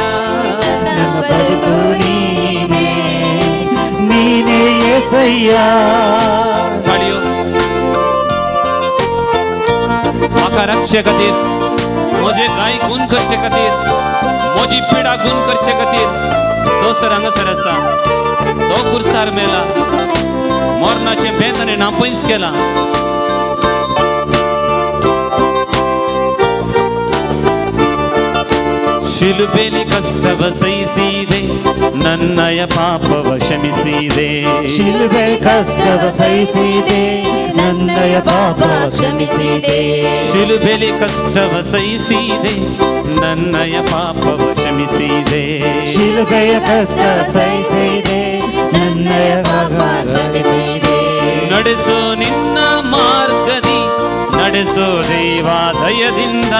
ನನ್ನ ಬದುಕು ನೀನೇ, ನೀನೇ ಏಸಯ್ಯ. ತಾಳಿಯೋ म्हाका राखचे खातीर, म्हजे गाय गुण करचे खातीर म्हजी पिडा गुण करचे खातीर तो सर हांगासर आसा. तो कुर्सार मेला, मरणाचें बेत आनी नापयस केला. ಶಿಲುಬೆಲಿ ಕಷ್ಟವ ಸಹಿಸಿದೆ, ನನ್ನಯ ಪಾಪವ ಕ್ಷಮಿಸಿದೆ. ಶಿಲುಬೆ ಕಷ್ಟವ ಸಹಿಸಿದೆ, ನನ್ನಯ ಪಾಪ ಕ್ಷಮಿಸಿದೆ. ಶಿಲುಬೆಲಿ ಕಷ್ಟವ ಸಹಿಸಿದೆ, ನನ್ನಯ ಪಾಪವ ಕ್ಷಮಿಸಿದೆ. ಶಿಲುಬೆಯ ಕಷ್ಟ ಸಹಿಸಿದೆ, ನನ್ನಯ ಪಾಪ ಕ್ಷಮಿಸಿದೆ. ನಡೆಸೋ ನಿನ್ನ ಮಾರ್ಗದಿ, ನಡೆಸೋ ದೇವಾದಯದಿಂದ.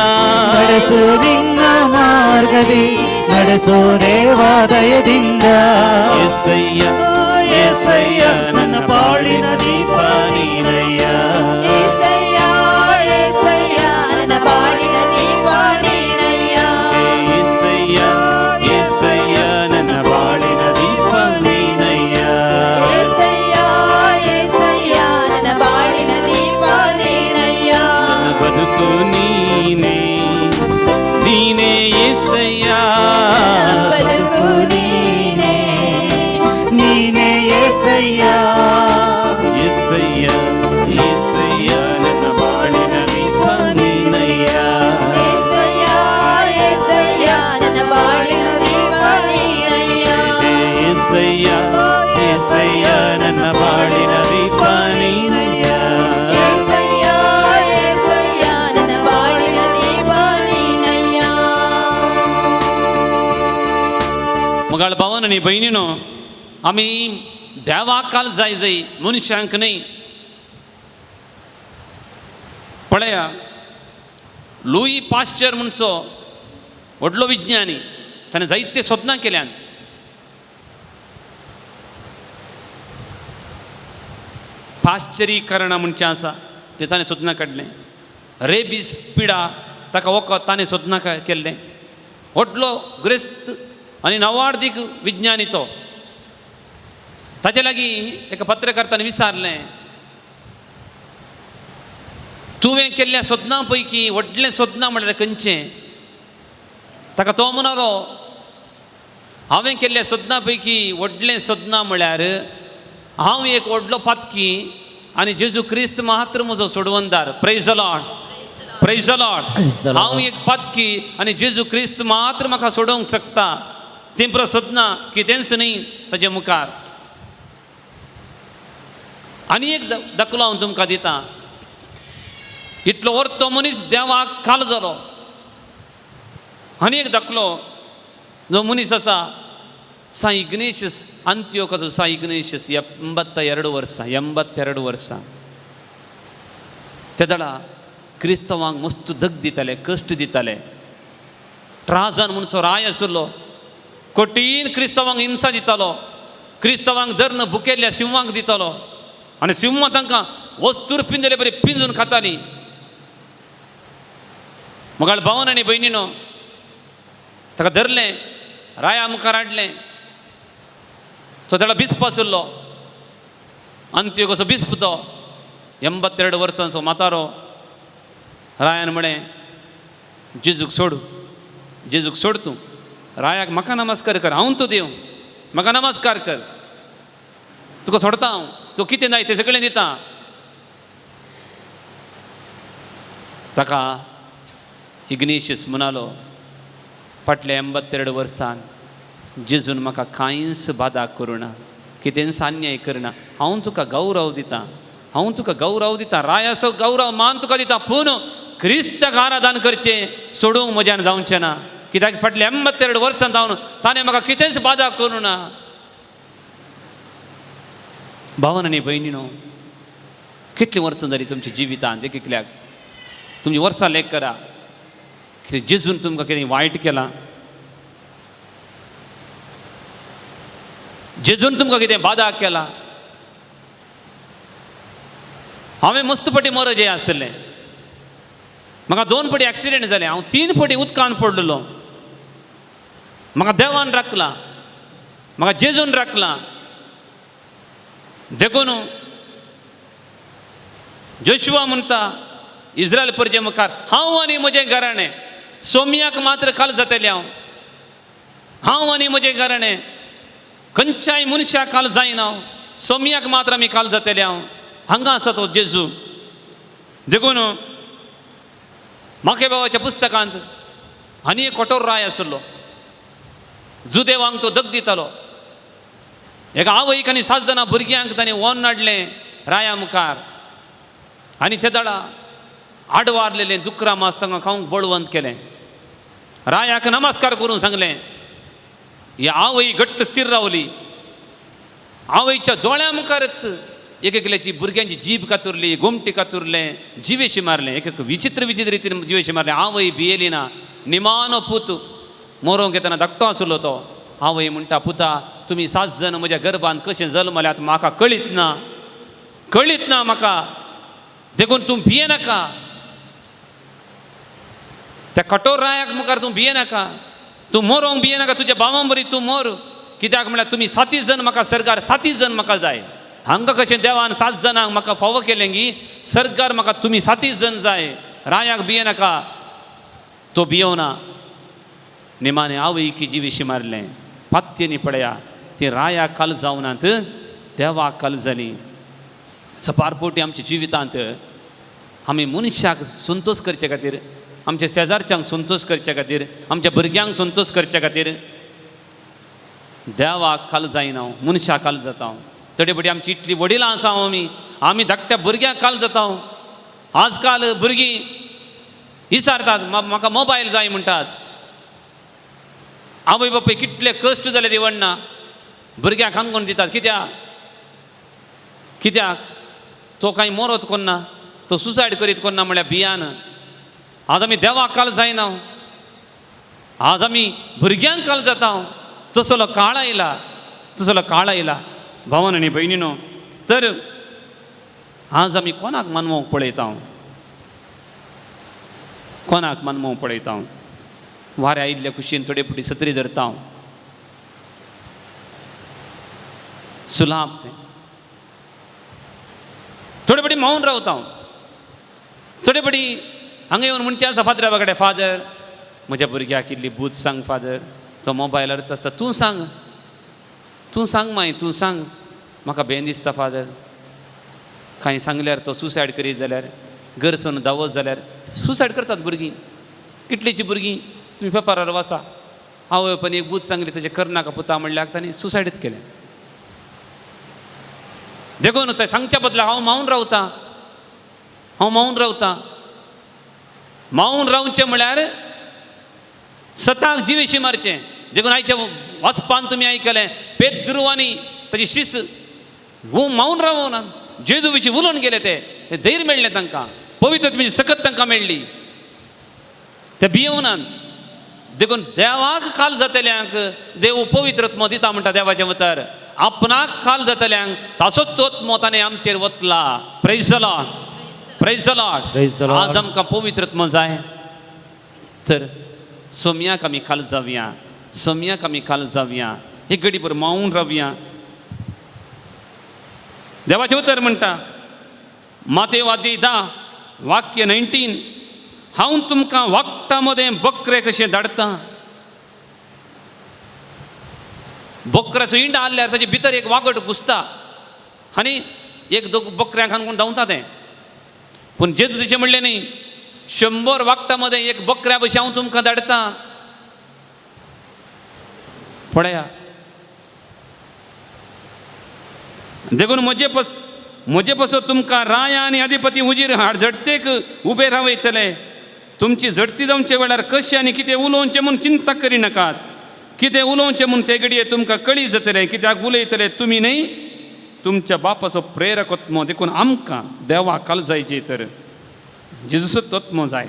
ನಡೆಸೋ ನಿನ್ನ ಮಾರ್ಗದಿ, ನಡೆಸೋ ದೇವಾದಯದಿಂದ. ಏಸಯ್ಯ ಏಸಯ್ಯ ನನ್ನ ಬಾಳಿನ ದೀಪ ನೀನಯ್ಯ. ಏಸಯ್ಯ ಏಸಯ್ಯ ನನ್ನ ಬಾಳಿನ ದೀಪ ನೀನಯ್ಯ. ಏಸಯ್ಯ ಏಸಯ್ಯ ನನ್ನ ಬಾಳಿನ ದೀಪ ನೀನಯ್ಯ. ಏಸಯ್ಯ ಏಸಯ್ಯ ನನ್ನ ಬಾಳಿನ ದೀಪ ನೀನಯ್ಯ. ನನ್ನ ಬದುಕು ನೀನೇ, ನೀನೇ ಏಸಯ್ಯ. ನನ್ನ ಬದುಕು ನೀನೇ, ನೀನೇ ಏಸಯ್ಯ. ಏಸಯ್ಯ ಏಸಯ್ಯ ನನ್ನ ಬಾಳಿನ ದೀಪ ನೀನಯ್ಯ. ಏಸಯ್ಯ ಏಸಯ್ಯ ನನ್ನ ಬಾಳಿನ ದೀಪ ನೀನಯ್ಯ. ಏಸಯ್ಯ ಏಸಯ್ಯ ನನ್ನ ಬಾಳಿನ ದೀಪ ನೀನಯ್ಯ. ಏಸಯ್ಯ ಏಸಯ್ಯ ನನ್ನ ಬಾಳಿನ ದೀಪ ನೀನಯ್ಯ. मगाळ भावान आनी भयणीनो, आमी देवाक काल जाय जाय, मनशांक न्हय. पळया, लुई पाश्चर म्हणचो व्हडलो विज्ञानी, ताणें जायते सोदनां केल्यान. पाश्चरीकरण म्हणचें आसा तें ताणें सोदनां काडलें. रेबीस पिडा ताका वखद ताणें सोदनां केल्लें. व्हडलो ग्रेस्त आनी नवार्दीक विज्ञानी तो. ताचे लागीं एका पत्रकारान विचारलें, तुवें केल्ल्या सोदनां पैकी व्हडलें सोदनां म्हणल्यार खंयचें? ताका तो म्हणालो, हांवें केल्ल्या सोदनां पैकी व्हडलें सोदनां म्हळ्यार हांव एक व्हडलो पातकी आनी जेजू क्रिस्त मात्र म्हजो सोडवणदार. Praise the Lord, praise the Lord. हांव एक पातकी आनी जेजू क्रिस्त मात्र म्हाका सोडोवंक शकता. तें प्रसदना कितेंच न्हय ताजे मुखार. आनी एक दाखलो हांव तुमकां दिता. इतलो वर्तो मनीस देवाक काल जालो. आनी एक दाखलो जो मनीस आसा, साई इग्नेशियस, अंत्योकाचो साई इग्नेशियस, 82 वर्सां, 82 वर्सां. ते दळा क्रिस्तांवांक मस्त धग दिताले, कश्ट दिताले. ट्राजन म्हणचो राय आशिल्लो, कठीण क्रिस्तांवांक हिंसा दितालो. क्रिस्तांवांक धरून भुकेल्ल्या सिंहांक दितालो आनी सिंहां तांकां वस्तूर पिंजले बरी पिंजून खातालीं. मगाळ भावन आनी भयणीनो, ताका धरलें, राया मुखार हाडलें. तो ताका बिस्प आशिल्लो, अंत्यो कसो बिस्प तो, 82 वर्सांचो म्हातारो. रायान म्हळें, जेजूक सोड, जेजूक सोड तूं. रायाक म्हाका नमस्कार कर, हांव तूं देव, म्हाका नमस्कार कर, तुका सोडता हांव, तूं कितें जाय तें सगळें दिता. ताका इग्नेशियस म्हणालो, फाटल्या 82 वर्सान जेजून म्हाका कांयच बादा करुना, कितेंच अन्याय करना. हांव तुका गौरव दितां, हांव तुका गौरव दितां, रायाचो गौरव मान तुका दितां, पूण क्रिस्ताक आराधन करचें सोडूंक म्हज्यान जावचें ना. कित्याक फाटल्या 82 वर्सां जावन ताणें म्हाका कितेंच बादा करूं ना. भावन आनी भयणीनो, कितलीं वर्सां जालीं तुमच्या जिवितांत? एक एकल्याक तुमची वर्सां लेख करा. कितें जेजून तुमकां कितें वायट केलां? जेजून तुमकां कितें बादा केला? हांवें मस्त पटी मरजें आसलें, म्हाका 2 पटी एक्सिडेंट जालें, हांव 3 पटी उदकान पडलेलो. म्हाका देवान राखला, म्हाका जेजून राखला. देखून जोशुआ म्हणटा इस्रायल परजे मुखार, हांव आनी म्हजें घराणें सोम्याक मात्र काल जातलें हांव. हांव आनी म्हजें घराणें खंयच्याय मनशाक काल जायना, सोमयाक मात्र आमी काल जातले. हांव हांगा आसा तो जेजू. देखून माके बाबाच्या पुस्तकांत आनी एक कठोर राय आसलो, जुदेवांक तो दग दितालो. एका आवयक आनी 7 जाणां भुरग्यांक ताणें वन हाडलें राया मुखार आनी ते दळा आडवारलेलें दुकरा मास तांकां खावंक बळवंत केलें. रायाक नमस्कार करून सांगलें, ही आवय घट्ट स्थिर रावली. आवयच्या दोळ्या मुखारच एक एकल्याची भुरग्यांची जीब कातुरली, गोमटी कातुरलें, जिवेशी मारलें, एक एक विचित्र विचित्र रितीन जिवेशी मारलें. आवय भियेली ना. निमानो पूत मोरोंक येतना धाकटो आसलो तो. आवय म्हणटा, पुता तुमी 7 जाण म्हज्या गर्भांत कशें जल्मल्यात म्हाका कळीत ना, कळीत ना म्हाका, देखून तूं भिये नाका. त्या कठोर रायाक मुखार तूं भिये नाका, तूं मोरोंक भिये नाका, तुज्या भावां बरी तूं मोर. कित्याक म्हळ्यार तुमी 7 जाण म्हाका सरकार 7 जाण म्हाका जाय. हांगा कशें देवान 7 जाणांक म्हाका फावो केलें गी सरकार म्हाका तुमी 7 जाण जाय. रायाक भिये नाका. तो भियोना. निमाणे आवयकी जिविशी मारलें. पात्यांनी पळया ती रायाक काल जावनात, देवाक काल जाली. सपारपोटी आमच्या जिवितांत आमी मनशाक संतोश करचे खातीर, आमच्या शेजारच्यांक संतोश करचे खातीर, आमच्या भुरग्यांक संतोश करचे खातीर देवाक काल जायना, मनशाक काल जाता. थोडे फावटी आमची इतली वडिलां आसा आमी, आमी धाकट्या भुरग्यांक काल जाता. आजकाल भुरगीं विचारतात, म्हाका मोबायल जाय म्हणटात. आवय बापूय कितले कश्ट जाले रिवणना भुरग्यांक हांगून दितात. कित्याक? कित्याक तो कांय मोरत कोन्ना, तो सुसायड करीत कोन्ना म्हळ्यार भियान. आज आमी देवाक काल जायना, आज आमी भुरग्यांक काल जाता. तसलो काळ आयला, तसलो काळ आयला भावन आनी भयणीनो. तर आज आमी कोणाक मानवोंक पळयता, कोणाक मानवोंक पळयता? वारें आयिल्ल्या कुशीन थोडे फावटी सत्री धरता, सुलाप तें थोडे फावटी मावन रावता. थोडे फावटी हांगा येवन म्हणचे आसा फादरा कडेन, फादर म्हज्या भुरग्याक इल्ली बूद सांग फादर, तो मोबायलार आसता, तूं सांग, तूं सांग माय, तूं सांग, म्हाका भें दिसता फादर. कांय सांगल्यार तो सुसायड करीत जाल्यार, गरजून धांवत जाल्यार सुसायड करतात भुरगीं. कितलींची भुरगीं तुमी पेपरार वाचा, आवय बापायन एक बूद सांगली तशें करनाका पुता म्हणल्यार तांणी सुसायडच केलें. देखून तें सांगच्या बदला हांव मावन रावता, हांव मावन रावता. मावन रावचें म्हळ्यार सताक जिवेशी मारचें. देखून आयच्या वाचपान तुमी आयकलें, पेद्रू आनी ताची शीस मावन रावना, जेजू विशीं उलोवन गेले ते धैर्य मेळ्ळें तांकां, पवित्र आत्म्याची सकत तांकां मेळ्ळी, ते भियोनात. देखून देवाक काल जातल्यांक देव पवित्र आत्मो दिता म्हणटा देवाचें उतर. आपणाक काल जातल्यांक ताचोच आत्मो ताणें आमचेर वतला. Praise the Lord, praise the Lord. आज आमकां पवित्र आत्मो जाय तर सोमयाक आमी काल जावया, सोमयाक आमी काल जावया, एक घडीभर मावन रावया. देवाचें उतर म्हणटा मातेव अध्याय 10 वाक्य 19, हांव तुमकां वागटा मदें बकरे कशें धाडटा. बकऱ्याचो इंड हाडल्यार ताचे भितर एक वागट घुसता आनी एक दोग बकऱ्यांक हांगून धांवता तें. पूण जेजू तशें म्हणलें न्ही, 100 वागटा मदें एक बकऱ्या भशेन हांव तुमकां धाडटा. पळया, देखून म्हजे पासत तुमकां राया आनी अधिपती हुजीर झडतेक उबे रावयतले. तुमची झडती जावचे वेळार कशें आनी कितें उलोवचें म्हूण चिंता करिनाकात. कितें उलोवचें म्हूण ते घडये तुमकां कळी जातलें. कित्याक उलयतले तुमी न्हय, तुमच्या बापाचो प्रेरक आत्मो. देखून आमकां देवा काल जायचे तर जेजूचो आत्मो जाय.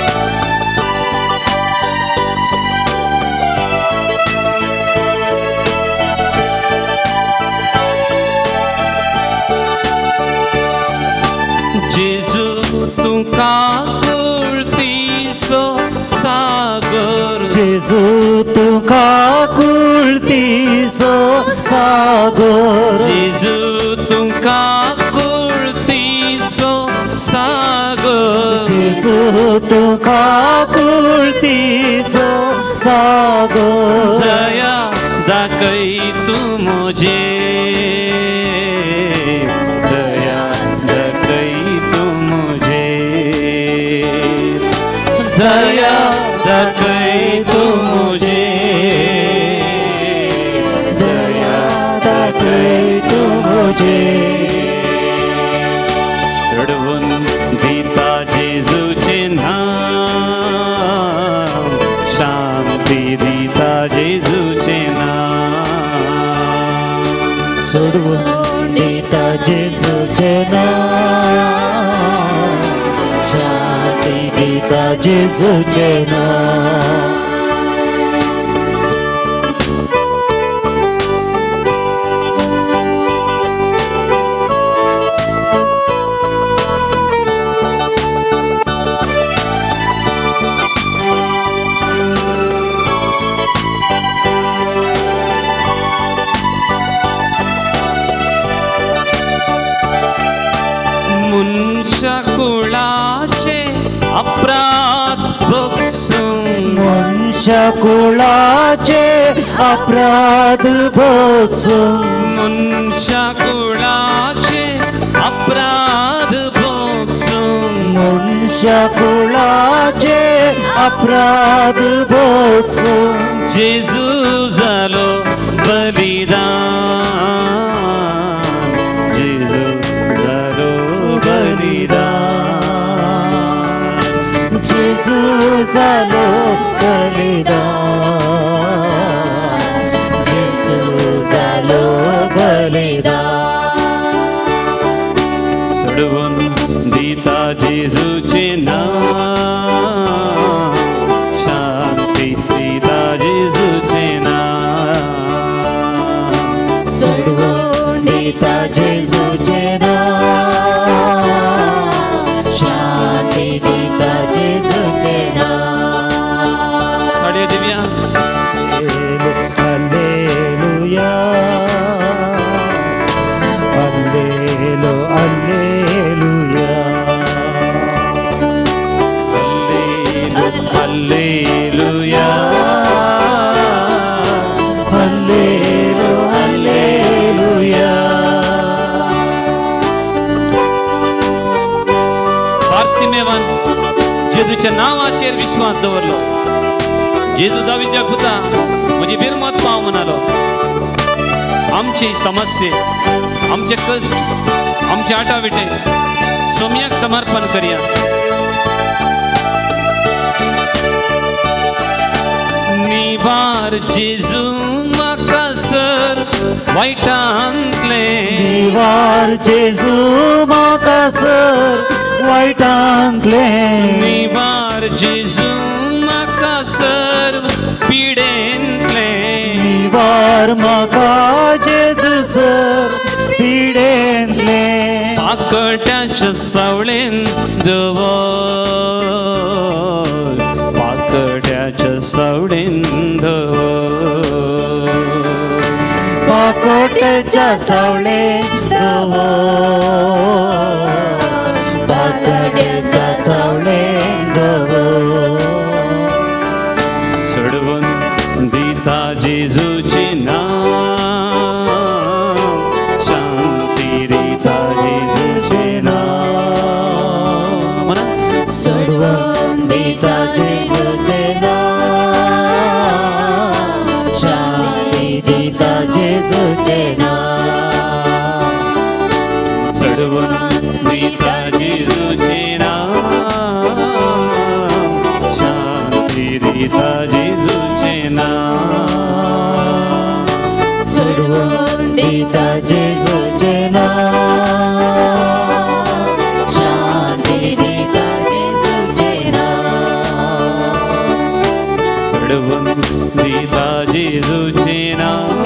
तूं काकुळतीचो सागर. जेजू तूं काकुळतीचो सागर. जेजू तूं काकुळतीचो सागर. दया दाखय तूं म्हजे, दया दाखय तूं म्हजे, दया दाखय तूं म्हजे, दया दाखय तूं म्हजे. सोडवून दिता जेजूचें नांव, शांती दिता जेजूचें नांव. सोडवून दिता जेजूचें नांव, शांती दिता जेजूचें नांव. मनशा कुळाचे अपराध भोगसूं, मनशा कुळाचे अपराध भोगसूं, मनशा कुळाचे अपराध भोगसूं, मनशा कुळाचे अपराध भोगसूं, जेजू जालो बलिदान, जेजू जालो बलिदान, जेजू जालो बलिदान, जेजू जालो बलिदान. सोडवून दिता जेजूचें नांव, शांती दिता जेजूचें नांव. सोडवून दिता जेजूचें नांव, शांती दिता जेजूचें नांव. ताळयो दिवया. Alleluia, allelo, alleluia. Alleluia, allelo, alleluia. बार्तिमेवान जेजूच्या नांवाचेर विश्वास दवरलो. जेजू दावीच्या पुता म्हजी बिरमत पाव म्हणालो. आमची समस्ये, आमचे कश्ट, आमचे आटाविटे सोम्याक समर्पण करया. निवार जेजू म्हाका सर वायटांतलें, निवार जेजू म्हाका सर वायटांतलें, निवार जेजू म्हाका सर पिडेंतलें, निवार म्हाका जेजू सर पिडेंतलें, पाकट्याच्या सावळेन दवर, पाकट्याच्या सावळेन दवर, पाकोट्याच्या सावळेन दवर, पाकट्याच्या सावळेन दवर. सोडवून दिता जेजूचें नांव, शांती दिता जेजूचें नांव. म्हणा. सोडवून दिता जेजूचें नांव, शांती दिता जेजूचें नांव. सोडवून दिता जेजूचें नांव, शांती दिता जेजूचें नांव. सोडवून दिता जेजूचें नांव, शांती दिता जेजूचें नांव. सोडवून दिता जेजूचें नांव,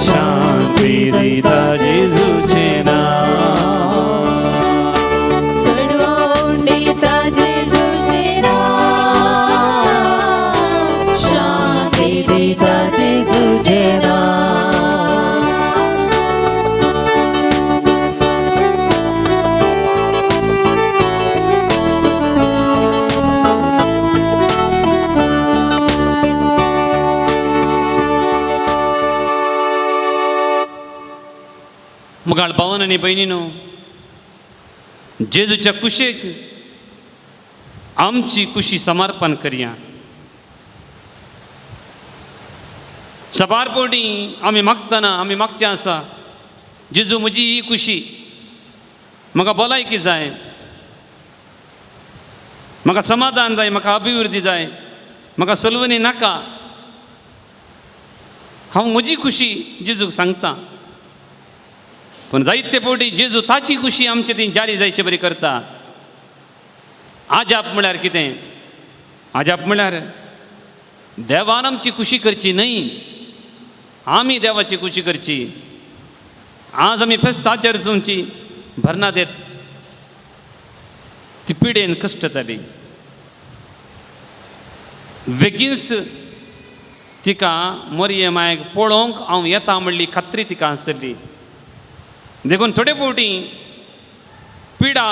शांती दिता जेजूचें नांव. सोडवून दिता जेजूचें नांव, मुगाळ भावन आनी भयणीनो, जेजूच्या कुशेक आमची कुशी समर्पण करया. सबार पवटी आमी मागतना आमी मागचें आसा, जेजू म्हजी ही कुशी, म्हाका भलायकी जाय, म्हाका समाधान जाय, म्हाका अभिवृद्धी जाय, म्हाका सलवणी नाका. हांव म्हजी खुशी जेजूक सांगता, पूण जायते फावटी जेजू ताची खुशी आमचे ती जारी जायचे बरी करता. आजाप म्हळ्यार कितें? आजाप म्हळ्यार देवान आमची खुशी करची न्हय, आमी देवाची खुशी करची. आज आमी फेस्ताचेर तुमची भरना देत ती पिडेन कश्ट जाली, बेगीनच तिका मोरये मायक पळोवंक हांव येता म्हणली खात्री तिका आसली. देखून थोडे फावटी पिडा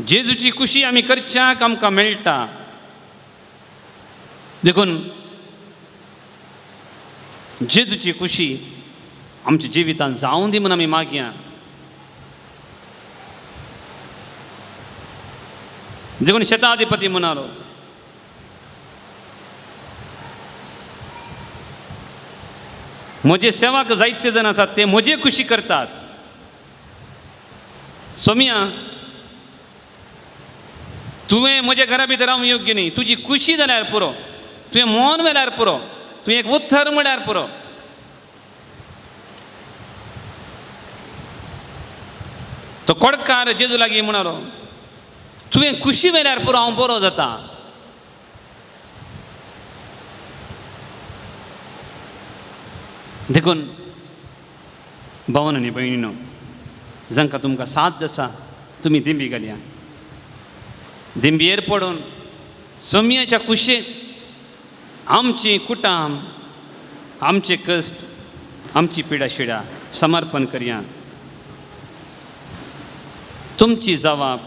जेजूची खुशी आमी करच्याक आमकां मेळटा. देखून जेजूची खुशी आमच्या जिवितांत जावं दी म्हूण आमी मागया. देखून शताधिपती म्हणालो, म्हजे सेवाक जायते जाण आसात ते म्हजे खुशी करतात. सोमिया, तुवें म्हज्या घरा भितर रावंक योग्य न्ही, तुजी खुशी जाल्यार पुरो, तुवें मन वेल्यार पुरो, तुवें एक उत्तर म्हळ्यार पुरो. तो कोडकार जेजू लागीं म्हणालो, तुवें खुशी वेल्यार पुरो, हांव बरो जाता. देखून भावन आनी भयणीनो, जांकां तुमकां साथ आसा तुमी दिंबी घालया. दिंबयेर पडून सोमयाच्या कुशेक आमची कुटाम, आमचे कश्ट, आमची पिडा शिडा समर्पण करया. तुमची जवाब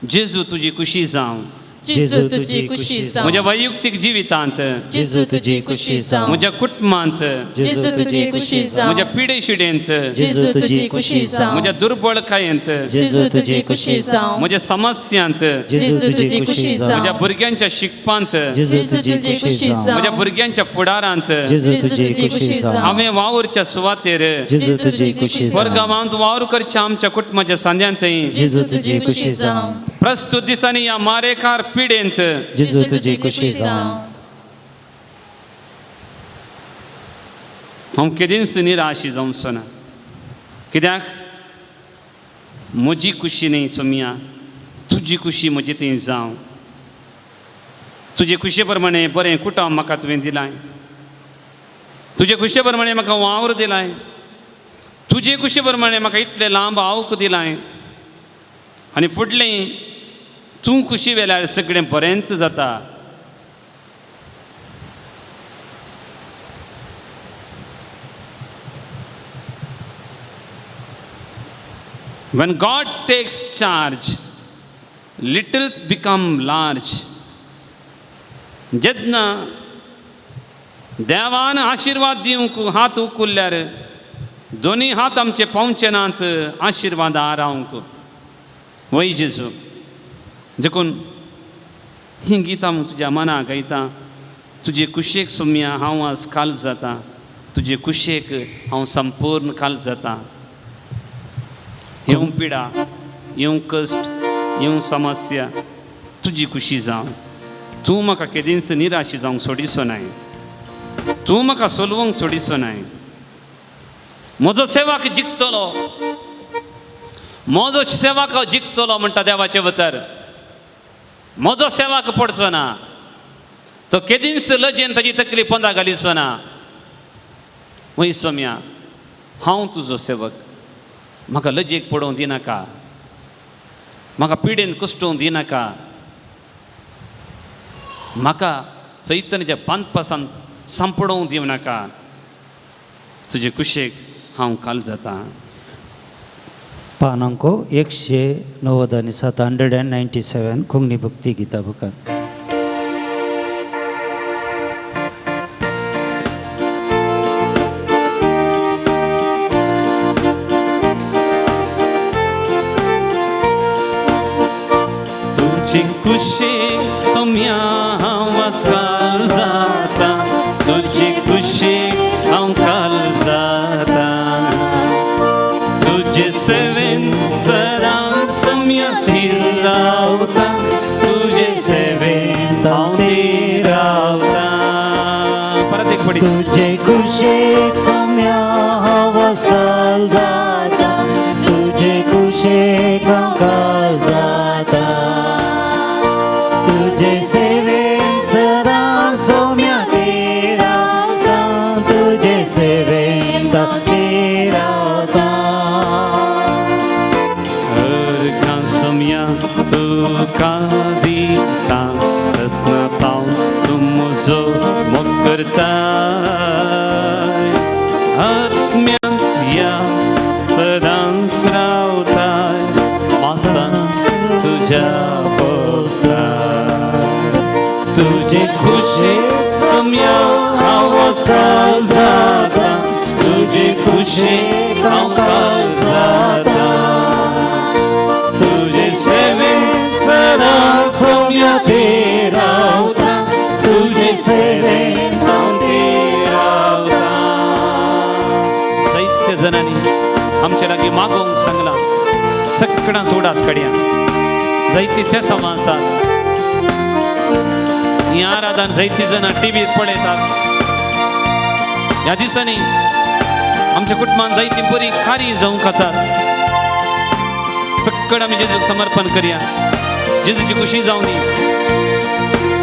जेजू तुजी खुशी जावं, जेजू तुजी खुशी जावं, म्हज्या वैयक्तीक जिवितांत, जेजू तुजी खुशी जावं, म्हज्या कुटुंबांत, जेजू तुजी खुशी जावं, म्हज्या पिडे शिडेंत, जेजू तुजी खुशी जावं, म्हज्या दुर्बळकायेंत, जेजू तुजी खुशी जावं, म्हज्या समस्यांत, जेजू तुजी खुशी म्हज्या जावं, भुरग्यांच्या शिकपांत, जेजू तुजी खुशी जावं, म्हज्या भुरग्यांच्या फुडारांत, जेजू तुजी खुशी जावं, हांवें वावुरच्या सुवातेर, जेजू तुजी खुशी जावं, वर्गावांत वावर करच्या आमच्या कुटुंबाच्या सांद्यांत, जेजू तुजी खुशी जावं, प्रस्तुत दिसांनी ह्या मारेकार पिडेंत, जेजू तुजी खुशी जावं, हांव केदींच निराशी जावचो ना. कित्याक म्हजी खुशी न्ही सोमिया, तुजी खुशी म्हजी थंय जावं. तुजे खुशे प्रमाणे बरें कुटुंब म्हाका तुवें दिलाय, तुजे खुशे प्रमाणे म्हाका वावर दिलाय, तुजे खुशे प्रमाणे म्हाका इतलें लांब आवक दिलाय, आनी फुडलें तूं खुशी वेल्यार सगळें बरेंच जाता. When God takes charge, little become large. जेन्ना देवान आशिर्वाद दिवंक हात उकुल्ल्यार दोनी हात आमचे पावचे नात आशिर्वाद आरावंक. वय जेजू, देखून हीं गितां तुज्या मनाक गायता. तुजे कुशेक सोम्या हांव आज काल जाता, तुजे कुशेक हांव संपूर्ण काल जाता. येवं पिडा, येवं कश्ट, येवं समस्या, तुजी खुशी जावं. तूं म्हाका केदींच निराशी जावंक सोडिसो नाय, तूं म्हाका सोलवंक सोडिसो नाय. म्हजो सेवाक जिखतलो, म्हजो सेवाक जिखतलो म्हणटा देवाचें उतर. म्हजो सेवाक पडचो ना, तो केदींच लजेन ताजी तकली पोंदा घालिचो ना. वय सोम्या, हांव तुजो सेवक, म्हाका लजेक पडोवंक दिनाका, म्हाका पिडेन कुश्टोवंक दिनाका, म्हाका चैतन्याच्या पांदपासान सांपडोवंक दिवं नाका. तुजे कुशेक हांव काल जाता. पान अंक 197, 197, कोंकणी भक्ती गीता बुकान. तुजी कुशीक सोम्या हांव वासकाल जाता, तुजी कुशीक हांव काल जाता, तुजे सेवेन सदां सोम्या थीर रावता, तुजे सेवेन हांव थीर रावता. परत एक पडी. तुजे कुशीक सोम्या हांव वासकाल जाता, तुजे कुशीक हांव काल जाता, तुजे सेवेन सदां सोम्या थीर रावता, तुजे सेवेन हांव थीर रावता. अर्घां सोम्या तुका दिता, ससना पाव तूं म्हजो मोग करताय, आत्म्यांत ह्या सदांच रावताय, मासान तुज्या पोसताय, तुजे कुशीक सोम्या हांव वासकाल जाता, तुजे कुशीक हांव काल जाता, तुजे सेवेन सदां सोम्या थीर रावता, तुजे सेवेन हांव थीर रावता. जायत्या जणांनी आमच्या लागीं मागोवंक सांगलां, सगळ्यांच उडास काडया, जायती तेसांवां आसात, ही आराधन जायतीं जाणां टिवीर पळयतात. ह्या दिसांनी आमच्या कुटुंबान जायतीं बरीं कार्य जावंक आसात. सगळं आमी जेजूक समर्पण करया, जेजूची खुशी जावं दी.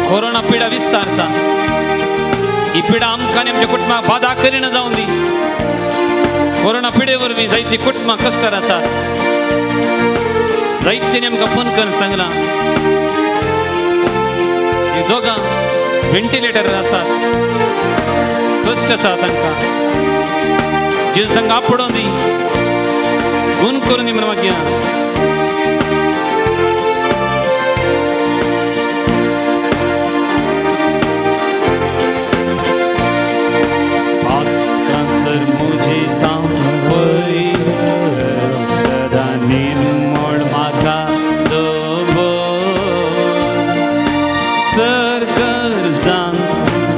कोरोना पिडा विस्तारता, ही पिडा आमकां आनी आमच्या कुटुंबाक बादा करिना जावं दी. कोरोना पिडे वरवीं जायतीं कुटुंबां कश्टार आसात. जायत्यांनी आमकां फोन करून सांगलां, दोगां व्हेंटिलेटर आसात, कश्ट आसा तांकां, जेजू तांकां आपोडों दी, गुण करून दी म्हण मागया. पातकांसर म्हजी तांक पयस कर, सदां निर्मळ म्हाका दवर, सर गरजान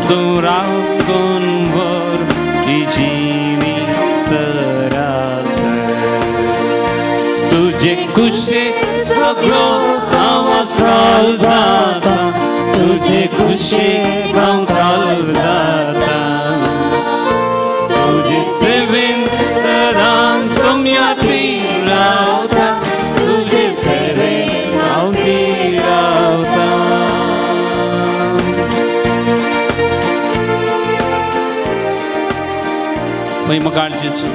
तूं राखून व्हर, ही जिवी सरासर, तुजे कुशीक सगळो हांव वासकाल जाता, तुजे कुशीक हांव काल जाता, तुजे सेवेन सदां सोम्या थीर रावता, तुजे सेवेन हांव थीर रावता. पळय मोगाळ जेजू,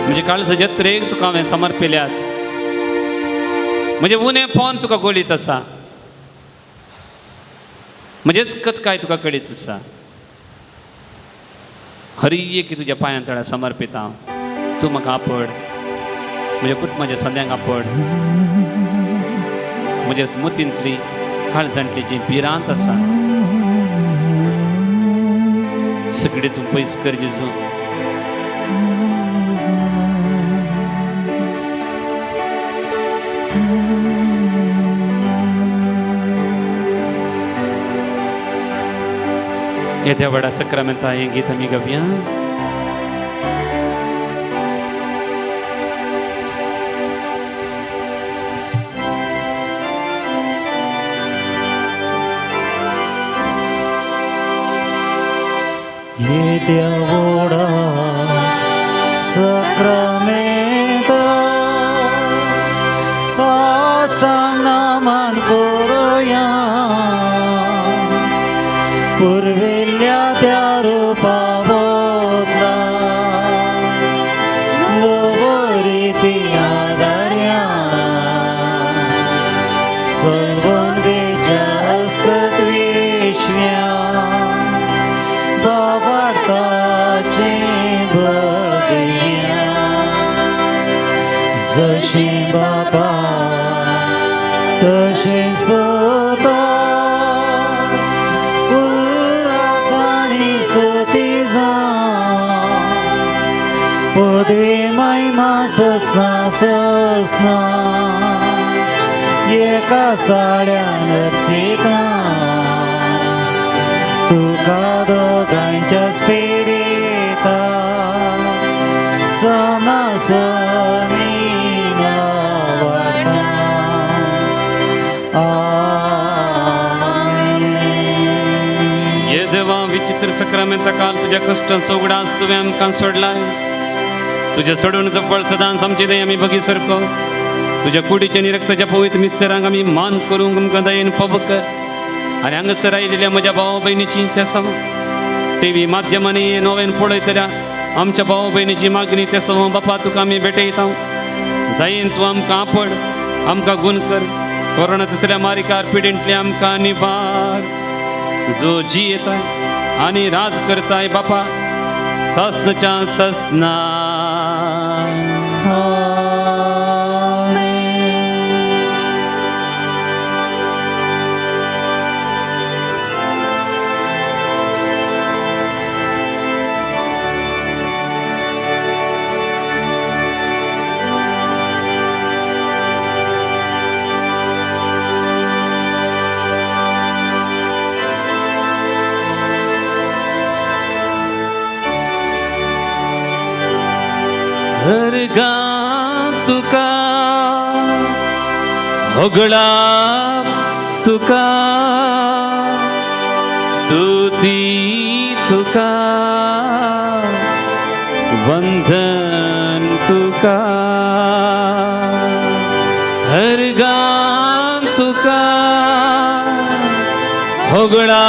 म्हजे काळजा जत्रेक तुका हांवें समर्पिल्यात, म्हजें उणें पोन तुका गोळीत आसा, म्हजेच कतकाय तुका कळीत आसा, हरी एक तुज्या पांयां तळ्या समर्पिता हांव. तूं म्हाका आपड, म्हज्या कुटुंबाच्या संद्यांक आपड, म्हज्या मतींतली काळजांतली जी भिरांत आसा सगळें तूं पयस कर जेजू. येद्या व्हडा सक्रामेंता हें गीत आमी गावया. येद्या व्हडा सक्रामेंता साष्टांग नमन करुया, पुर्विल्ल्या त्या रुपा बदला लोवरी आदार्या, सलवन वेच्या अस्कत विश्व्या, बाबार्थाचे बळग्या, जशी बाबा तशेंच पुता, उल्हासानी स्तुती जावं, पदवी महिमा ससना ससना, एका पास्ताड्यान वरसिता तुका दोगांच्या स्पिरिता समासमीना वाटा. आमेन. ये देवा विचित्र सक्रामेंता काल तुज्या कश्टांचो उगडास तुवें आमकां सोडलाय. तुज्या सोडून फळ सदांच आमचे दय आमी बगी सरको. तुज्या कुडीच्या आनी रक्ताच्या पवित्र मिस्तेरांक आमी मान करूंक आमकां दयेन फावो कर. आनी हांगासर आयिल्ल्या म्हज्या भाव भयणीची ते सम टी व्ही माध्यमांनी नव्यान पळयतल्या आमच्या भाव भयणीची मागणी ते सम बापा तुका आमी भेटयता. दयेन तूं आमकां आपड, आमकां गुण कर. कोरोना तसल्या मारिकार पिडेंतले आमकां निवार. जो जियेता आनी राज करताय बापा ससनच्या ससना. हरगा तुका होगळा तुका स्तुती तुका वंदन तुका. हरगा तुका होगळा